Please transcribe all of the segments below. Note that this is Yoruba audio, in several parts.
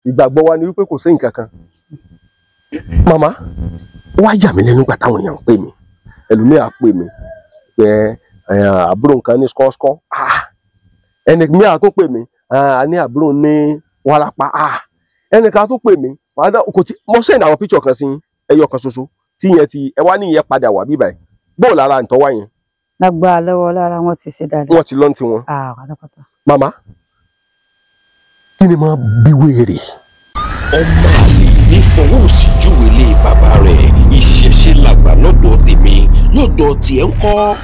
Ìgbàgbọ́ wa ni wípé kò sí nǹkan kan. Màmá, wá yà mí lẹ́nu gbà táwọn èèyàn ń pè mí. Ẹlòmíà pè mí pé àbúrò nǹkan ní skọ́skọ́. Ẹnì mìíràn tó pè mí, a ní àbúrò ní wárápá. Ẹnìkan tó pè mí, mo send àwọn picture kan sí ẹyọ kan ṣoṣo tí yẹn ti ẹ wá ní ìyẹn padà wà bíbáyìí. Bóò lára ǹtọ́ wá yẹn. Lágbára lọ́wọ́ lára wọn ti ṣe dáadáa. Wọ́n ti lọ́n ti wọn. Pátápátá. Màmá, kí ni máa bí wèrè? Ọmọ àlè ní fọwọ́ òsì júwe lé bàbá rẹ̀. Ìṣẹ̀ṣe làgbà lọ́dọ̀ tèmi, lọ́dọ̀ tiẹ̀ ń kọ́.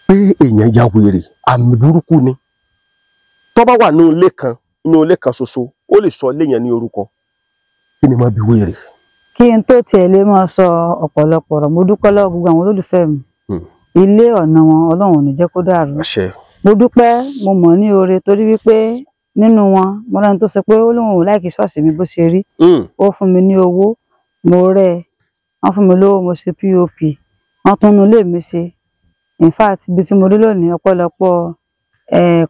Pé èèyàn ya wèrè, àmì burúkú ni. Tó bá wà nínú ilé kan, nínú ilé kan ṣoṣo, ó lè sọ ilé yẹn ní orúkọ. Kí ni máa bí wèrè? Kí n tó tiẹ̀ lè máa sọ ọ̀pọ̀lọpọ̀ ọ̀rọ̀, mo dúpẹ́ lọ́wọ́ gbogbo àwọn olólùfẹ́ mi. Ilé ọ̀nà wọn Ọlọ́run ò ní jẹ́ kó dàrú. Mo dúpẹ́, mo mọ̀ ní oore torí wípé nínú wọn mo rẹ́ni tó sọ pé ó lóun ò láìkí ṣọ́ọ̀ṣì mi bó ṣe rí. Ó fún mi ní owó, mo rẹ́ ẹ, wọ́n fún mi lówó, mo ṣe POP, wọ́n tún nu ilé mi ṣe. In fact, ibi tí mo rí lónìí ọ̀pọ̀lọpọ̀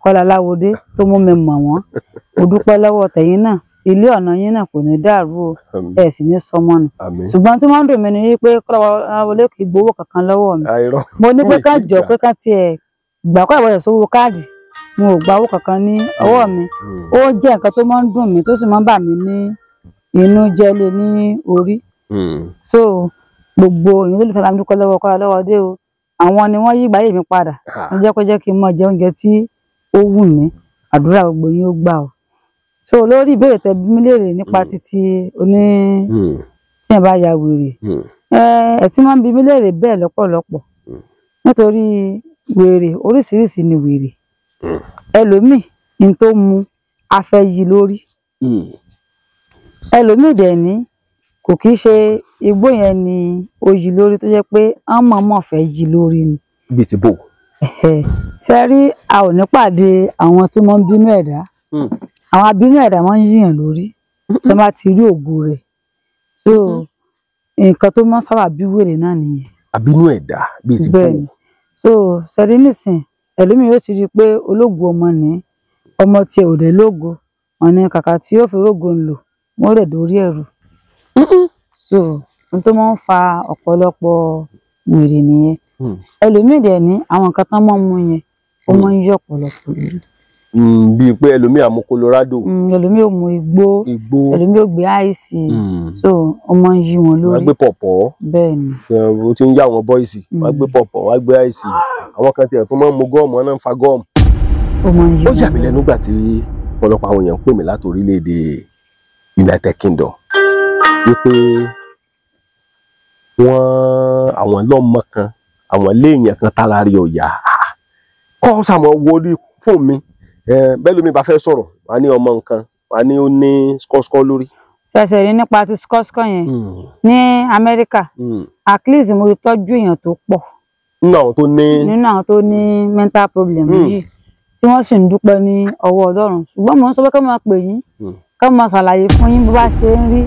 Kọ́lá Aláwọdé tó mú mi mọ̀ wọ́n. Mo dúpẹ́ lọ́wọ́ tẹ̀yin náà, ilé ọ̀nà yín náà kò ní dàrú o, ẹ sì ní sọmọ nù. Ṣùgbọ́n tí wọ́n ń dùn mí ni wípé Kọ́lá Aláwọdé kì í gbowó kankan lọ́wọ́ mi. Mo ní pé ká jọ pé ká tiẹ̀ gbà kọ́ ìwọ́sẹ̀ sówó káàdì, mo ò gba owó kankan ní ọwọ́ mi. Ó jẹ́ nǹkan tó máa ń dùn mí tó sì máa ń bà mí ní inú jẹ́ lé ní orí. So gbogbo ìyẹn lólùfẹ́ bá mi dúpẹ́ lọ́wọ́ Kọ́lá Aláwọdé o. Àwọn ni wọ́n yí ìgbáyé mi padà. Wọ́n jẹ́ kó jẹ́ kí n máa jẹ oúnjẹ tí ó wù mí. Àdúrà gbogbo yín ó gbà o. So lórí ìbéèrè tẹ́ bi mí léèrè nípa títí oní tí ẹ bá ya wèrè, ẹ tí wọ́n ń bi mí léèrè bẹ́ẹ̀ lọ́pọ̀lọpọ̀. Nítorí wèrè oríṣiríṣi ni wèrè. Ẹlòmíì ní tó mu a fẹ́ yí lórí. Ẹlòmíì dẹ̀ ní kò kí ṣe igbó yẹn ni ó yí lórí tó jẹ́ pé wọ́n mọ̀ọ́mọ̀ fẹ́ yí lórí ni. Bíi ti bò. Ṣé rí, a ò ní pàdé àwọn tí wọ́n ń bínú ẹ̀dá. Àwọn abínú ẹ̀dá máa ń yíyàn lórí tó bá ti rí ògo rẹ̀. So nǹkan tó máa ń sábà bí wèrè náà nìyẹn. Abínú ẹ̀dá bíi ti bò. Bẹ́ẹ̀ni. So ṣé rí nísìn, ẹlòmíì yóò ti rí i pé ológo ọmọ ní, ọmọ tiẹ̀ ò dẹ̀ lógo, wọn ní kàkà tí yóò fi rógo ń lò, wọ́n rẹ̀ dórí ẹ̀rù. So ohun tó máa ń fa ọ̀pọ̀lọpọ̀ wèrè nìyẹn. Ẹlòmíì dẹ̀ ní àwọn nǹkan tán máa ń mu yẹn, ó máa ń yí ọ̀pọ̀lọpọ̀ lórí. Bíi pé ẹlòmíì á mu Colorado. Ẹlòmíì ò mu igbó, ẹlòmíì ò gbé àìsí. So ó máa ń yí wọn lórí. Wọ́n á gbé pọ̀pọ̀. Bẹ́ẹ̀ni. O ti ń yá àwọn bọ́ìsì, wọ́n á gbé pọ̀pọ̀, wọ́n á gbé àìsí. Àwọn kan tiẹ̀ tó máa ń mu gọ́ọ̀mù, wọ́n náà ń fa gọ́ọ̀mù. Ó máa ń yí wọn. Ó yà mí lẹ́nu gbà tí ọ̀pọ̀lọpọ̀ àwọn èèyàn ń pè mí láti orílẹ̀-èdè United Kingdom wípé wọ́n àwọn lọ́mọ kan, àwọn léèyàn kan tára rí ọ̀yà. Kọ́ sàmọ́ wo orí fóònù mi. Bẹ́ẹ̀ lómi bá fẹ́ sọ̀rọ̀, wà á ní ọmọ nǹkan, wà á ní ó ní skọ́skọ́ lórí. Ṣẹ̀ṣẹ̀ rí nípa ti skọ́skọ́ yẹn ní Amẹ́ríkà, at least mo ti tọ́jú èèyàn tó pọ̀. Nínú àwọn tó ní. Nínú àwọn tó ní mental problem yìí tí wọ́n sì ń dúpẹ́ ní ọwọ́ Ọlọ́run. Ṣùgbọ́n mò ń sọ pé ká máa pè yín, ká máa ṣàlàyé fún yín bó bá ṣe ń rí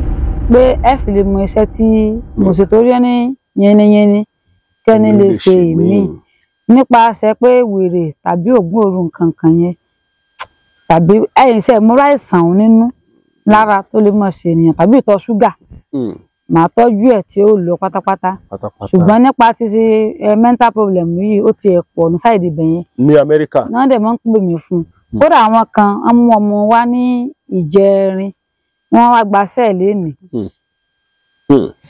pé ẹ fi lè mọ iṣẹ́ tí mo ṣe torí ẹni yẹniyẹni kẹ́ni lè ṣe èmi. Nípasẹ̀ pé wèrè tàbí ògùn òru nǹkan kan yẹn tàbí ẹ̀yìn iṣẹ́ múra ìsàn nínú lára tó lè mọ̀ ṣe ènìyàn tàbí ìtọ̀ ṣúgà, màá tọ́jú ẹ̀ tí ó lọ pátápátá. Ṣùgbọ́n nípa ti ṣe mental problem yìí ó ti ẹ̀ pọ̀ ní sáìdì ibẹ̀ yẹn. Ní Amẹ́ríkà. Náà dẹ̀ máa ń pè mí fún un. Kódà àwọn kan wọ́n mú ọmọ wá ní ìjẹrin, wọ́n wá gba sẹ́ẹ̀lì ní.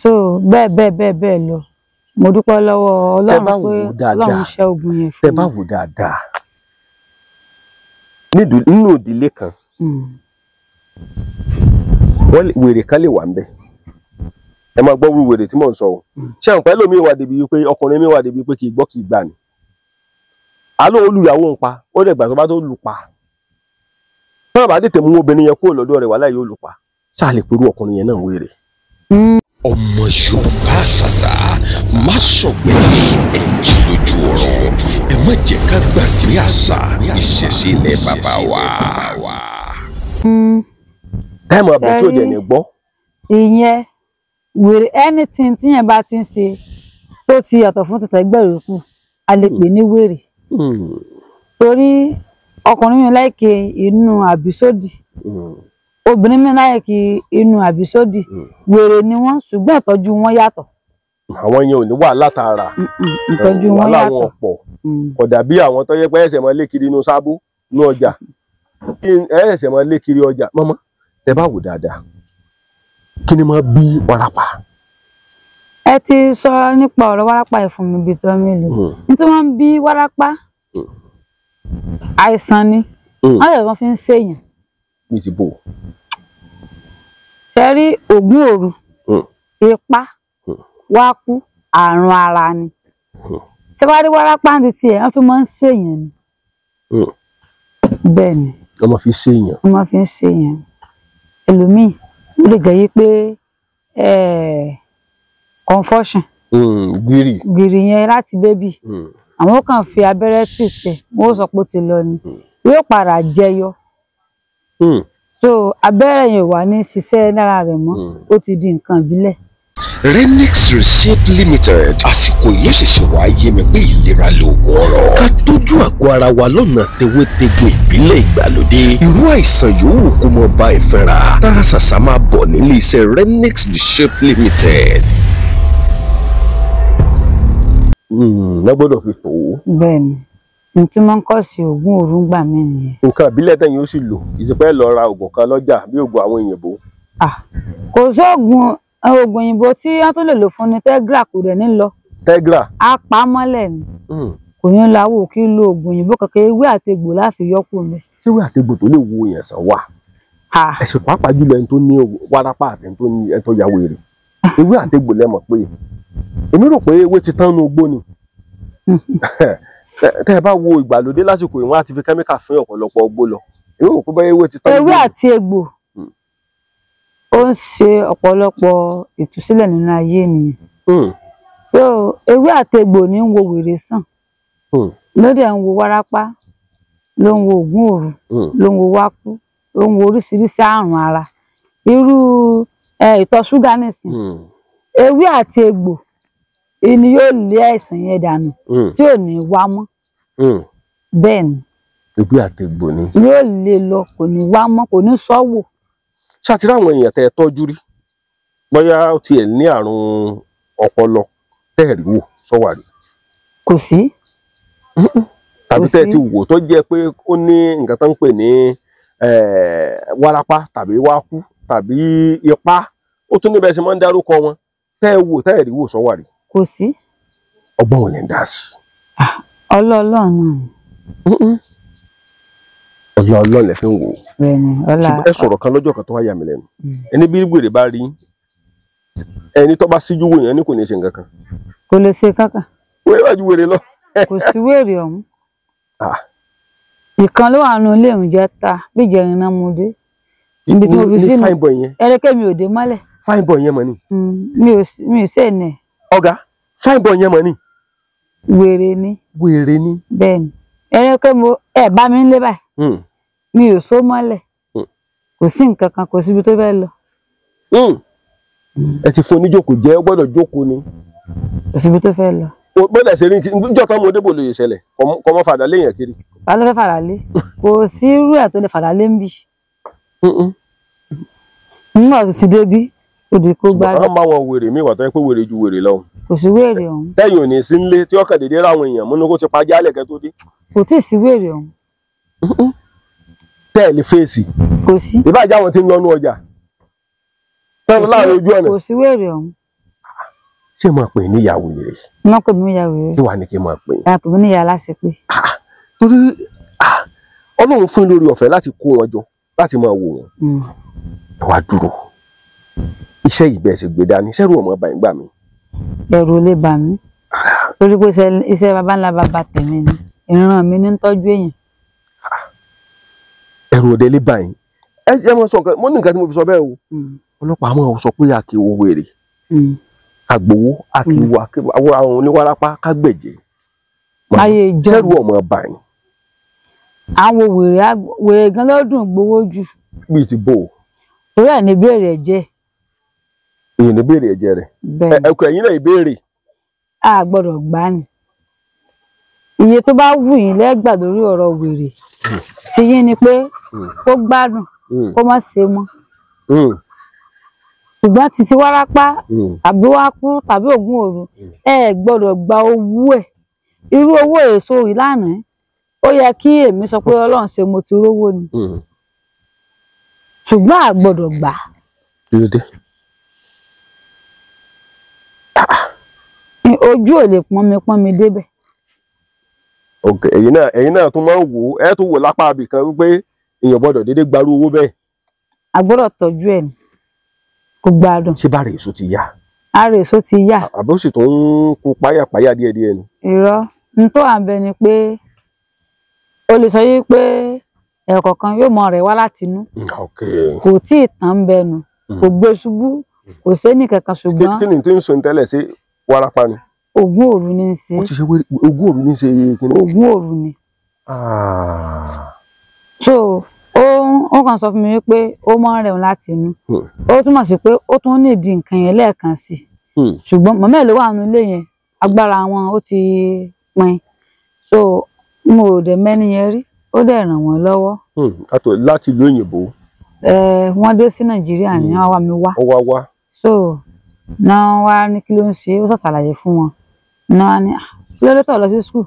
So bẹ́ẹ̀ bẹ́ẹ̀ bẹ́ẹ̀ bẹ́ẹ̀ lọ. Mo dúpẹ́ lọ́wọ́ Ọlọ́run pé Ọlọ́run ṣẹ́ ogun yẹn fún mi. Tẹ bá wò dáadáa nínú ìdílé kan, wèrè kan lè wà ńbẹ̀. Ẹ máa gbọ́ wúru wèrè tí mò ń sọ o. Ṣé àwọn pẹ̀lú mi wà débi wípé ọkùnrin mi wà débi pé kì í gbọ́ kì í gbà ni. Àlọ́ olùyàwó ń pa, ó dẹ̀ gbà tó bá tó lù pa. Tọ́lá bá tètè mú obìnrin yẹn kúrò lọ́dọ̀ rẹ̀ wàhálà yóò lù pa. Ṣáà lè perú ọkùnrin yẹn náà wèrè. Ọmọ Yorùbá àtàtà, má sọ̀gbẹ́ ẹ jí lójú ọ̀rọ̀, ẹ má jẹ́ ká gbàgbé àṣà ìṣẹ̀ṣe ilẹ̀ bàbá wa. Táìmù àbẹ̀ tí ò dẹ̀ ní gbọ́. Ìyẹn wèrè anything tí yẹn bá ti ń ṣe tó ti yàtọ̀ fún tẹ̀tẹ̀gbẹ́ yòókù, a lè pè ní wèrè. Torí Ọkùnrin mi láìkí inú àbísódì, obìnrin mi láìkí inú àbísódì. Wèrè ni wọ́n, ṣùgbọ́n ìtọ́jú wọn yàtọ̀. Àwọn yẹn ò ní wàhálà tààrà, ìtọ́jú wọn wàhálà wọn yàtọ̀ pọ̀, kò dàbí àwọn tó yẹ pé ẹsẹ̀ máa lé kiri inú sábó inú ọjà, ẹsẹ̀ máa lé kiri ọjà. Mọ́mọ́, tẹ bá wò dáadáa, kí ni máa bí wárápá? Ẹ ti sọ nípa ọ̀rọ̀ wárápá yìí fún mi bíi tó mélòó. Nítorí wọ́n ń bí wárápá, àìsàn ni wọ́n lè wọ́n fi ń ṣèyàn. Mi ti bò. Ṣe rí ògún òru, ipá, wákú, àrùn ara ni. Ṣé wàá rí wárápá ní tiẹ̀, wọ́n fi máa ń ṣèyàn ni. Bẹ́ẹ̀ ni. Wọ́n máa fi ṣèyàn. Wọ́n máa fi ń ṣèyàn. Ẹlòmíì ó lè jẹ́ yí pé confusion. Gírì. Gírì yẹn láti bébì. Àwọn kan fi abẹ́rẹ́ tì tẹ̀, wọ́n sọ pé ó ti lọ ni. Yóò padà jẹyọ. So abẹ́rẹ́ yẹn wà ní ṣiṣẹ́ lára rẹ̀ mọ́, ó ti di nǹkan ìbílẹ̀. Renix Receipt Limited. Àsìkò ìlú ṣẹ̀ṣẹ̀ wá yé mi pé ìlera lóògùn ọrọ̀. Ká tójú àgọ́ ara wa lọ́nà tewétegbò ìbílẹ̀ ìgbàlódé. Irú àìsàn yòówù kó mọ bá ẹ fínra. Tara ṣàṣà máa bọ̀ nílé iṣẹ́ Renix Receipt Limited. Wọ́n gbọ́dọ̀ fi tò ó. Bẹ́ẹ̀ni, n tí wọ́n ń kọ́ sí oògùn òru ń gbà mí nìyẹn. Nǹkan ìbílẹ̀ tẹ̀yìn ó sì lò, kì í ṣe pé lọ ra oògùn kan lọ́jà bí oògùn àwọn òyìnbó. Kò sóògùn oògùn òyìnbó tí wọ́n tún lè lò fún ni Tegra, kò rẹ̀ ní lọ. Tegra. Á pa á mọ́lẹ̀ ni. Kò ní lọ, àwọn ò kí ń lo oògùn òyìnbó kankan, ewé àti egbò láfi yọkù mi. Ṣé ewé àti egbò tó lè wo èèyàn sàn wà? Ẹ̀sìn pàápàá jùlọ ẹni tó ní wárápá àti ẹni tó ní ẹni tó ya wèrè. Ewé àti egbò lẹ́mọ̀ pé èmi rò pé ewé ti tán nu ogbó ni. Tẹ́ ẹ bá wo ìgbàlódé lásìkò ìwọ̀n àti fi kẹ́míkà fún ọ̀pọ̀lọpọ̀ ogbó lọ. Èmi rò pé báyìí ewé ti tán. Ewé àti egbò ó ń ṣe ọ̀pọ̀lọpọ̀ ìtúsílẹ̀ nínú ayé ènìyàn. So ewé àti egbò ní ń wo wèrè sàn, ló dẹ̀ ń wo wárápá, ló ń wo ògún òru, ló ń wo wákú, ló ń wo oríṣiríṣi àrùn ara. Irú ìtọ̀ ṣúgà nísìn, ewé àti egbò ni yóò lé àìsàn yẹn dànù tí ò ní wá mọ́. Bẹ́ẹ̀ ni. Ewé àti egbò ni. Yóò lé lọ, kò ní wá mọ́, kò ní sọ́wọ́. Ṣàtìrá àwọn èèyàn tẹ́ ẹ tọ́jú rí, bóyá ó tiẹ̀ ní àrùn ọpọlọ tẹ́ ẹ rí wò sọ́wárí? Kò sí. Tàbí tẹ́ ẹ ti wò tó jẹ́ pé ó ní nǹkan tó ń pè ní wárápá tàbí wákú tàbí ipá, ó tún níbẹ̀ ṣe máa ń dárúkọ wọn, tẹ́ ẹ wò tẹ́ ẹ rí wò sọ́wárí? Kò sí. Ọgbọ́n ò lè dá sí. Ọlọ́ọ̀lọ́ọ̀ náà. Ọlọ́ọ̀lọ́ọ̀ lẹ fi ń wò ó. Bẹ́ẹ̀ni, ọlá. Ẹ sọ̀rọ̀ kan lọ́jọ́ kan tó wá yà mí lẹ́nu. Ẹni bí wèrè bá rí ẹni tó bá síjú wò yẹn ní kò ní ṣe nǹkan kan. Kò lè ṣe kankan. Wèrè bá ju wèrè lọ. Kò sí wèrè ọ̀hún. Ìkan ló wà nù ilé ìjẹ ta bí ìjẹrin náà mo dé. Ibi tí mo fi sínú ẹrẹ́kẹ́ mi ò dé mọ́lẹ̀. Fine boy yẹn mọ̀ ni. Mi ò sè ní. Ọ̀gá, fine boy yẹn mọ̀ ni. Wèrè ni. Wèrè ni. Bẹ́ẹ̀ni, ẹrẹ́kẹ́ mo ẹ̀ bá mi ń lé báyìí. Mi ò so mọ́lẹ̀. Kò sí nǹkan kan, kò síbi tó fẹ́ lọ. Ẹ ti fún oníjókòó jẹ́, ó gbọ́dọ̀ jókòó ni. Kò síbi tó fẹ́ lọ. Gbọ́dọ̀ ṣe rí níjọ́ tán mo débò lóye ṣẹlẹ̀, kọ́ mọ́ fàdà léèyàn kiri. Ta ló fẹ́ fàdà lé? Kò sí irú ẹ̀ tó lè fàdà lé ń bì. Nígbà tó ti débí, ó di kó gbádùn. Wọ́n máa wọn wèrè míì wà tó yẹ pé wèrè ju wèrè lọ. Kò sí wèrè ọ̀hún. Tẹ́yìn ò ní sí nílé tí ọkàn dédé ráwọn èèyàn múnú kó ti pa jálẹ̀ kẹ́ tó dé. Kò tí ì sí wèrè ọ̀hún. Tẹ́ẹ̀lì fèsì. Kò sí. Ìbájá wọn ti ń lọ́nu ọjà. Tẹ́lẹ̀ láàrin ojú ọ̀nà. Kò sí wèrè ọ̀hún. Ṣé máa pè ní ìyàwó rẹ̀? Má pè mí ìyàwó rẹ̀. Kí wàá ní kí n máa pè? Má pè mí ní ìyá aláṣepé. Torí Ọlọ́run fún lórí ọ̀fẹ́ láti kó wọn jọ láti máa wò wọn. Ẹ wá dúró. Iṣẹ́ ìbẹ̀ ṣe gbé dání, ṣẹ́rù ọmọ ọba ìgbà mi. Ẹ̀rù ò lè bà mí. Torí pé iṣẹ́ baba ńlá baba tèmi ni. Ìran mi ní ń tọ́jú èèyàn. Ẹ̀rù òde lè bà yín. Ẹ jẹ́ mo sọ nǹkan, mo ní nǹkan tí mo fi sọ bẹ́ẹ̀ o. Ọlọ́pàá máa sọ pé a kì í wo wèrè. Ká gbowó, a kì í wo àwọn oníwárápá ká gbẹ̀jẹ̀. Ayé ìjọ. Ṣẹ́rù ọmọ ọba yín. Àwọn wèrè gan ló dùn gbowó jù. Bíi ti bò. Torí ẹ̀ ní béèrè ẹ̀jẹ̀. Èyí ní béèrè ẹ̀jẹ̀ rẹ̀. Ẹ̀kọ́ ẹ̀yìn náà ìbéèrè. A gbọ́dọ̀ gbá ni. Iye tó bá wù yín lẹ́gbà lórí ọ̀rọ̀ wèrè. Ti yín ni pé kó gbádùn kó má ṣe mọ́. Ṣùgbọ́n títí wárápá tàbí wákú tàbí ògùn òru, ẹ gbọ́dọ̀ gba owó ẹ̀. Irú owó èso ìlànà ó yẹ kí èmi sọ pé Ọlọ́run ṣe mo ti rówó ni. Ṣùgbọ́n a gbọ́dọ̀ gbà. Ojú ò lè pọ́nmi pọ́nmi débẹ̀. Ok, ẹ̀yin náà tún máa ń wò ó, ẹ tún wò lápá ibì kan wípé èèyàn gbọ́dọ̀ déédéé gbarú owó bẹ́ẹ̀. A gbọ́dọ̀ tọ́jú ẹ̀ ni, kó gbádùn. Ṣé bára èso ti yá? Ara èso ti yá. Àbí ó sì tún ń kú páyàpáyà díẹ̀díẹ̀ ni. Irọ́, n tó à ń bẹ ni pé o lè sọ yí pé ẹ̀kọ̀ọ̀kan yóò mọ rẹ̀ wá láti inú. Kò tí ì tán bẹnu, kò gbé ṣubú, kò sẹ́ni kankan ṣùgbọ́n. Kí ni tí ń sọ tẹ́lẹ̀ sí wárápá ni? Ògùn òru ni ń ṣe. Ó ti ṣe ògùn òru ní ṣe kíni? Ògùn òru ni. So ó kàn sọ fún mi wípé ó máa ń rẹ̀hún láti inú. Ó túmọ̀ sí pé ó tún ní ìdí nǹkan yẹn lẹ́ẹ̀kan sí. Ṣùgbọ́n màmá ẹ̀ ló wà nínú ilé yẹn, agbára wọn ó ti pin. So mo ò dẹ̀ mẹ́ni yẹn rí, ó dẹ̀ ràn wọ́n lọ́wọ́. Láti ìlú òyìnbó. Wọ́n dé sí Nàìjíríà ní wọ́n wá mi wá. Ó wá wá. So náà wá ní kí ló ń ṣe, ó ṣàṣàlàyé fún wọn. Náà ní kí ló dé tó lọ sí skul,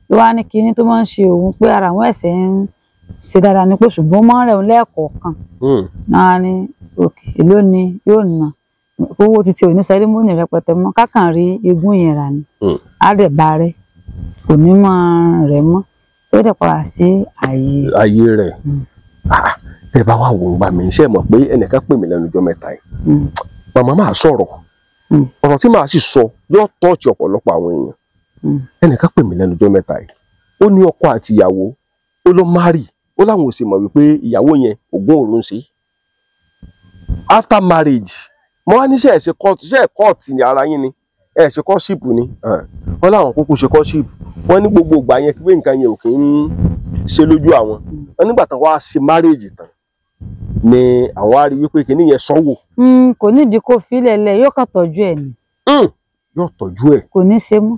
ló wá ní kinní tó máa ń ṣe òun pé ara àwọn ẹ̀sẹ̀ ń ṣe dáadáa ni pé ṣùgbọ́n ó máa ń rẹ̀ òun lẹ́ẹ̀kọ̀ọ̀kan. Náà ní òkè èló ni yóò ná owó títí òní sẹrímónì rẹpẹtẹ mọ́, kákan rí igún yẹn rà ní á dẹ̀ bá rẹ̀ kò ní máa rẹ̀ mọ́, ó dẹ̀ padà sí ààyè rẹ̀. Ẹ bá wà wò ó gbà mí, ṣe mọ̀ pé ẹnìkan pè mí lẹ́nu ọjọ́ mẹ́ta yìí, màmá máa sọ̀rọ̀ ọ̀rọ̀ tí màá sì sọ yóò tọ́ọ̀tì ọ̀pọ̀lọpọ̀ àwọn èèyàn. Ẹnìkan pè mí lẹ́nu ọjọ́ mẹ́ta yìí, ó ní ọkọ àti ìyàwó, ó lọ márì, ó láwọn ò sì mọ̀ wípé ìyàwó yẹn ògùn òru ń ṣe. After marriage, mo wá ní ṣe ẹ̀ ṣe kọ́ọ̀tì ní ara yín ni, ẹ̀ ṣe kọ́ṣíìpù ni. Wọ́n láwọn kúkú ṣe kọ́ṣíìpù, wọ́n ní gbogbo ìgbà yẹn pé nǹkan yẹn ò kì í ṣe lójú àwọn. Wọ́n nígbà tán wá ṣe marriage tán ni àwọn á rí wípé kinní yẹn sọ́wọ́. Kò nídìí kó filẹ̀ lẹ̀, yóò kàn tọ́jú ẹ̀ ni. Yóò tọ́jú ẹ̀. Kò ní ṣe mọ́.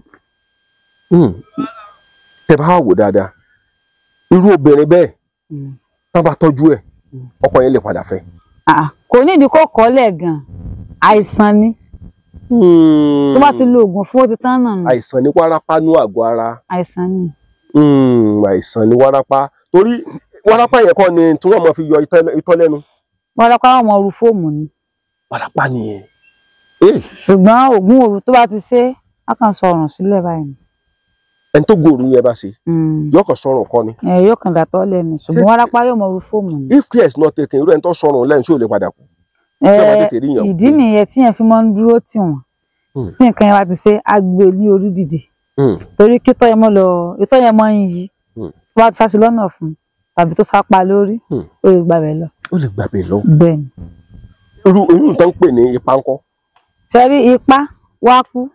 Tẹ́ bá wò dáadáa, irú obìnrin bẹ́ẹ̀ tán bá tọ́jú ẹ̀, ọkọ yẹn lè padà fẹ́. Kò nídìí kó kọ́lẹ̀ gan-an, àìsàn ni. Tó bá ti lo oògùn fún ó ti tán náà. Àìsàn ni wárápá nú àgọ́ ara. Àìsàn ni. Àìsàn ni wárápá, torí wárápá yẹn kọ́ ni tí wọ́n máa fi yọ itọ́ lẹ́nu. Wárápá wọn máa ru fóòmù ni. Wárápá nìyẹn. Ṣùgbọ́n oògùn òru tó bá ti ṣe, á kàn sọ ọ̀rùn sílẹ̀ báyìí ni. Ẹni tó gòrò yẹn bá ṣe, yóò kàn sọ̀rùn kọ́ ni. Yóò kàn dàtọ́ lẹ́nu, ṣùgbọ́n wárápá yóò máa ru fóòmù ni. If care is not taken, irú ẹni tó sọ̀rùn lẹ́nu ṣó lè padà kú. Ìdí nìyẹn tí yẹn fi máa ń dúró tì wọ́n. Tí nǹkan yẹn bá ti ṣe, á gbé ní orí dìde. Torí kí itọ́ yẹn mọ́ lọ, itọ́ yẹn máa ń yí. Tó bá ti sá sí lọ́nà fún tàbí tó sápá lórí, ó lè gbàbẹ̀ lọ. Ó lè gbàbẹ̀ lọ. Bẹ́ẹ̀ ni. Irú irú tó ń pè ní ipa ńkọ́? Ṣé rí ipá, wákú,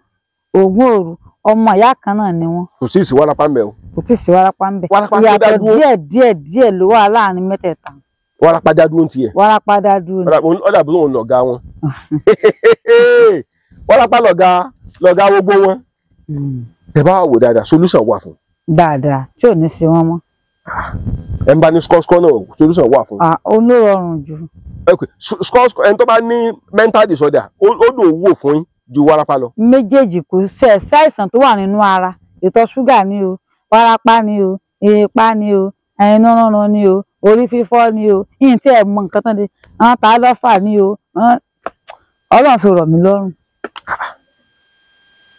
ògùn òru, ọmọ ìyá kan náà ni wọ́n. Kò sí ìsìwárapá ń bẹ o. Kò tí ì síwárapá ń bẹ. Ìyàtọ̀ díẹ̀ díẹ̀ díẹ̀ ló wà láàrin mẹ́tẹ̀ẹ̀ta. Wárápá dá dúró ń tiẹ̀. Wárápá dá dúró ni. Ó dàbí òun lọ̀gá wọn. Wárápá lọ̀gá gbogbo wọn. Tẹ́ bá wò dáadáa, solution wà fún. Dáadáa, tí ò ní sí wọn mọ́. Ẹ ń bá ní skọ́skọ́ náà, solution wà fún. Ó ló rọrùn jù. Skọ́skọ́ ẹni tó bá ní mental disorder, ó dùn wò fún yín ju wárápá lọ. Méjèèjì kò ṣe ṣàìsàn tó wà nínú ara, ìtọ̀ ṣúgà ni o, wárápá ni o, ìpá ni o, ẹnu rúnrun ni o, orí fífọ́ ni o, yìí tí ẹ mọ nǹkan tán di, àwọn tá a lọ́fà ni o, Ọlọ́run fi rọ̀ mí lọ́rùn.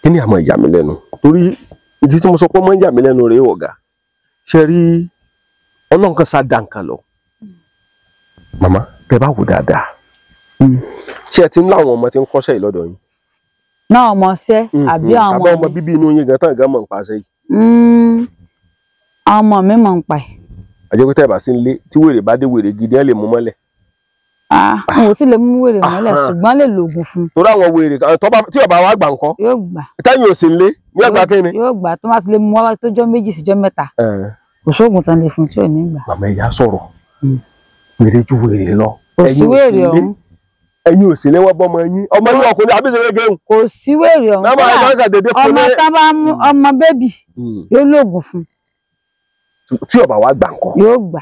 Kí ni àmọ́ ìyà mi lẹ́nu? Torí ìdí tí mo sọ pé ọmọ ìyà mi lẹ́nu rèé ọ̀gá. Ṣé rí Ọlọ́run kan sá dá nǹkan lọ. Màmá, tẹ bá wò dáadáa. Ṣé ẹ ti ń láwọn ọmọ tí ń kọ́ṣẹ́ yìí lọ́dọ̀ yín? Náà ọmọ ṣẹ́ àbí àwọn ọmọ bíbí inú yín gan tán gan mọ̀ nípa ṣẹ́ yìí. Àwọn ọmọ mi mọ̀ nípa ẹ̀. Àjẹpẹ́ tẹ́ ẹ bá sí nílé tí wèrè bá dé wèrè gidi ẹ lè mú mọ́lẹ̀. N ò tí lè mú wèrè mọ́lẹ̀ ṣùgbọ́n lè lo oògùn fún un. Torí àwọn wèrè tí ọba wa gbà ńkọ́. Yóò gbà. Táyìn ò sí nílé ní àgbà kínni. Yóò gbà tó má ti lè mú wá tó jọ́ méjì síjọ́ mẹ́ta. Kò sóògùn tán lè fún tí ò ní gbà. Màmá ìyá sọ̀rọ̀ wèrè ju wèrè lọ. Kò sí wèrè ọ̀hún. Ẹ̀yin ò sí lé wọ́n bọ́mọ yín ọmọ yín ọkùnrin àbí ìṣẹ̀lẹ̀ gẹ̀hún. Kò sí wèrè ọ̀hún. Ọmọ tá bá mú ọmọ bébì yóò lóògùn fún. Tí ó bá wá gbà ńkọ́? Yóò gbà.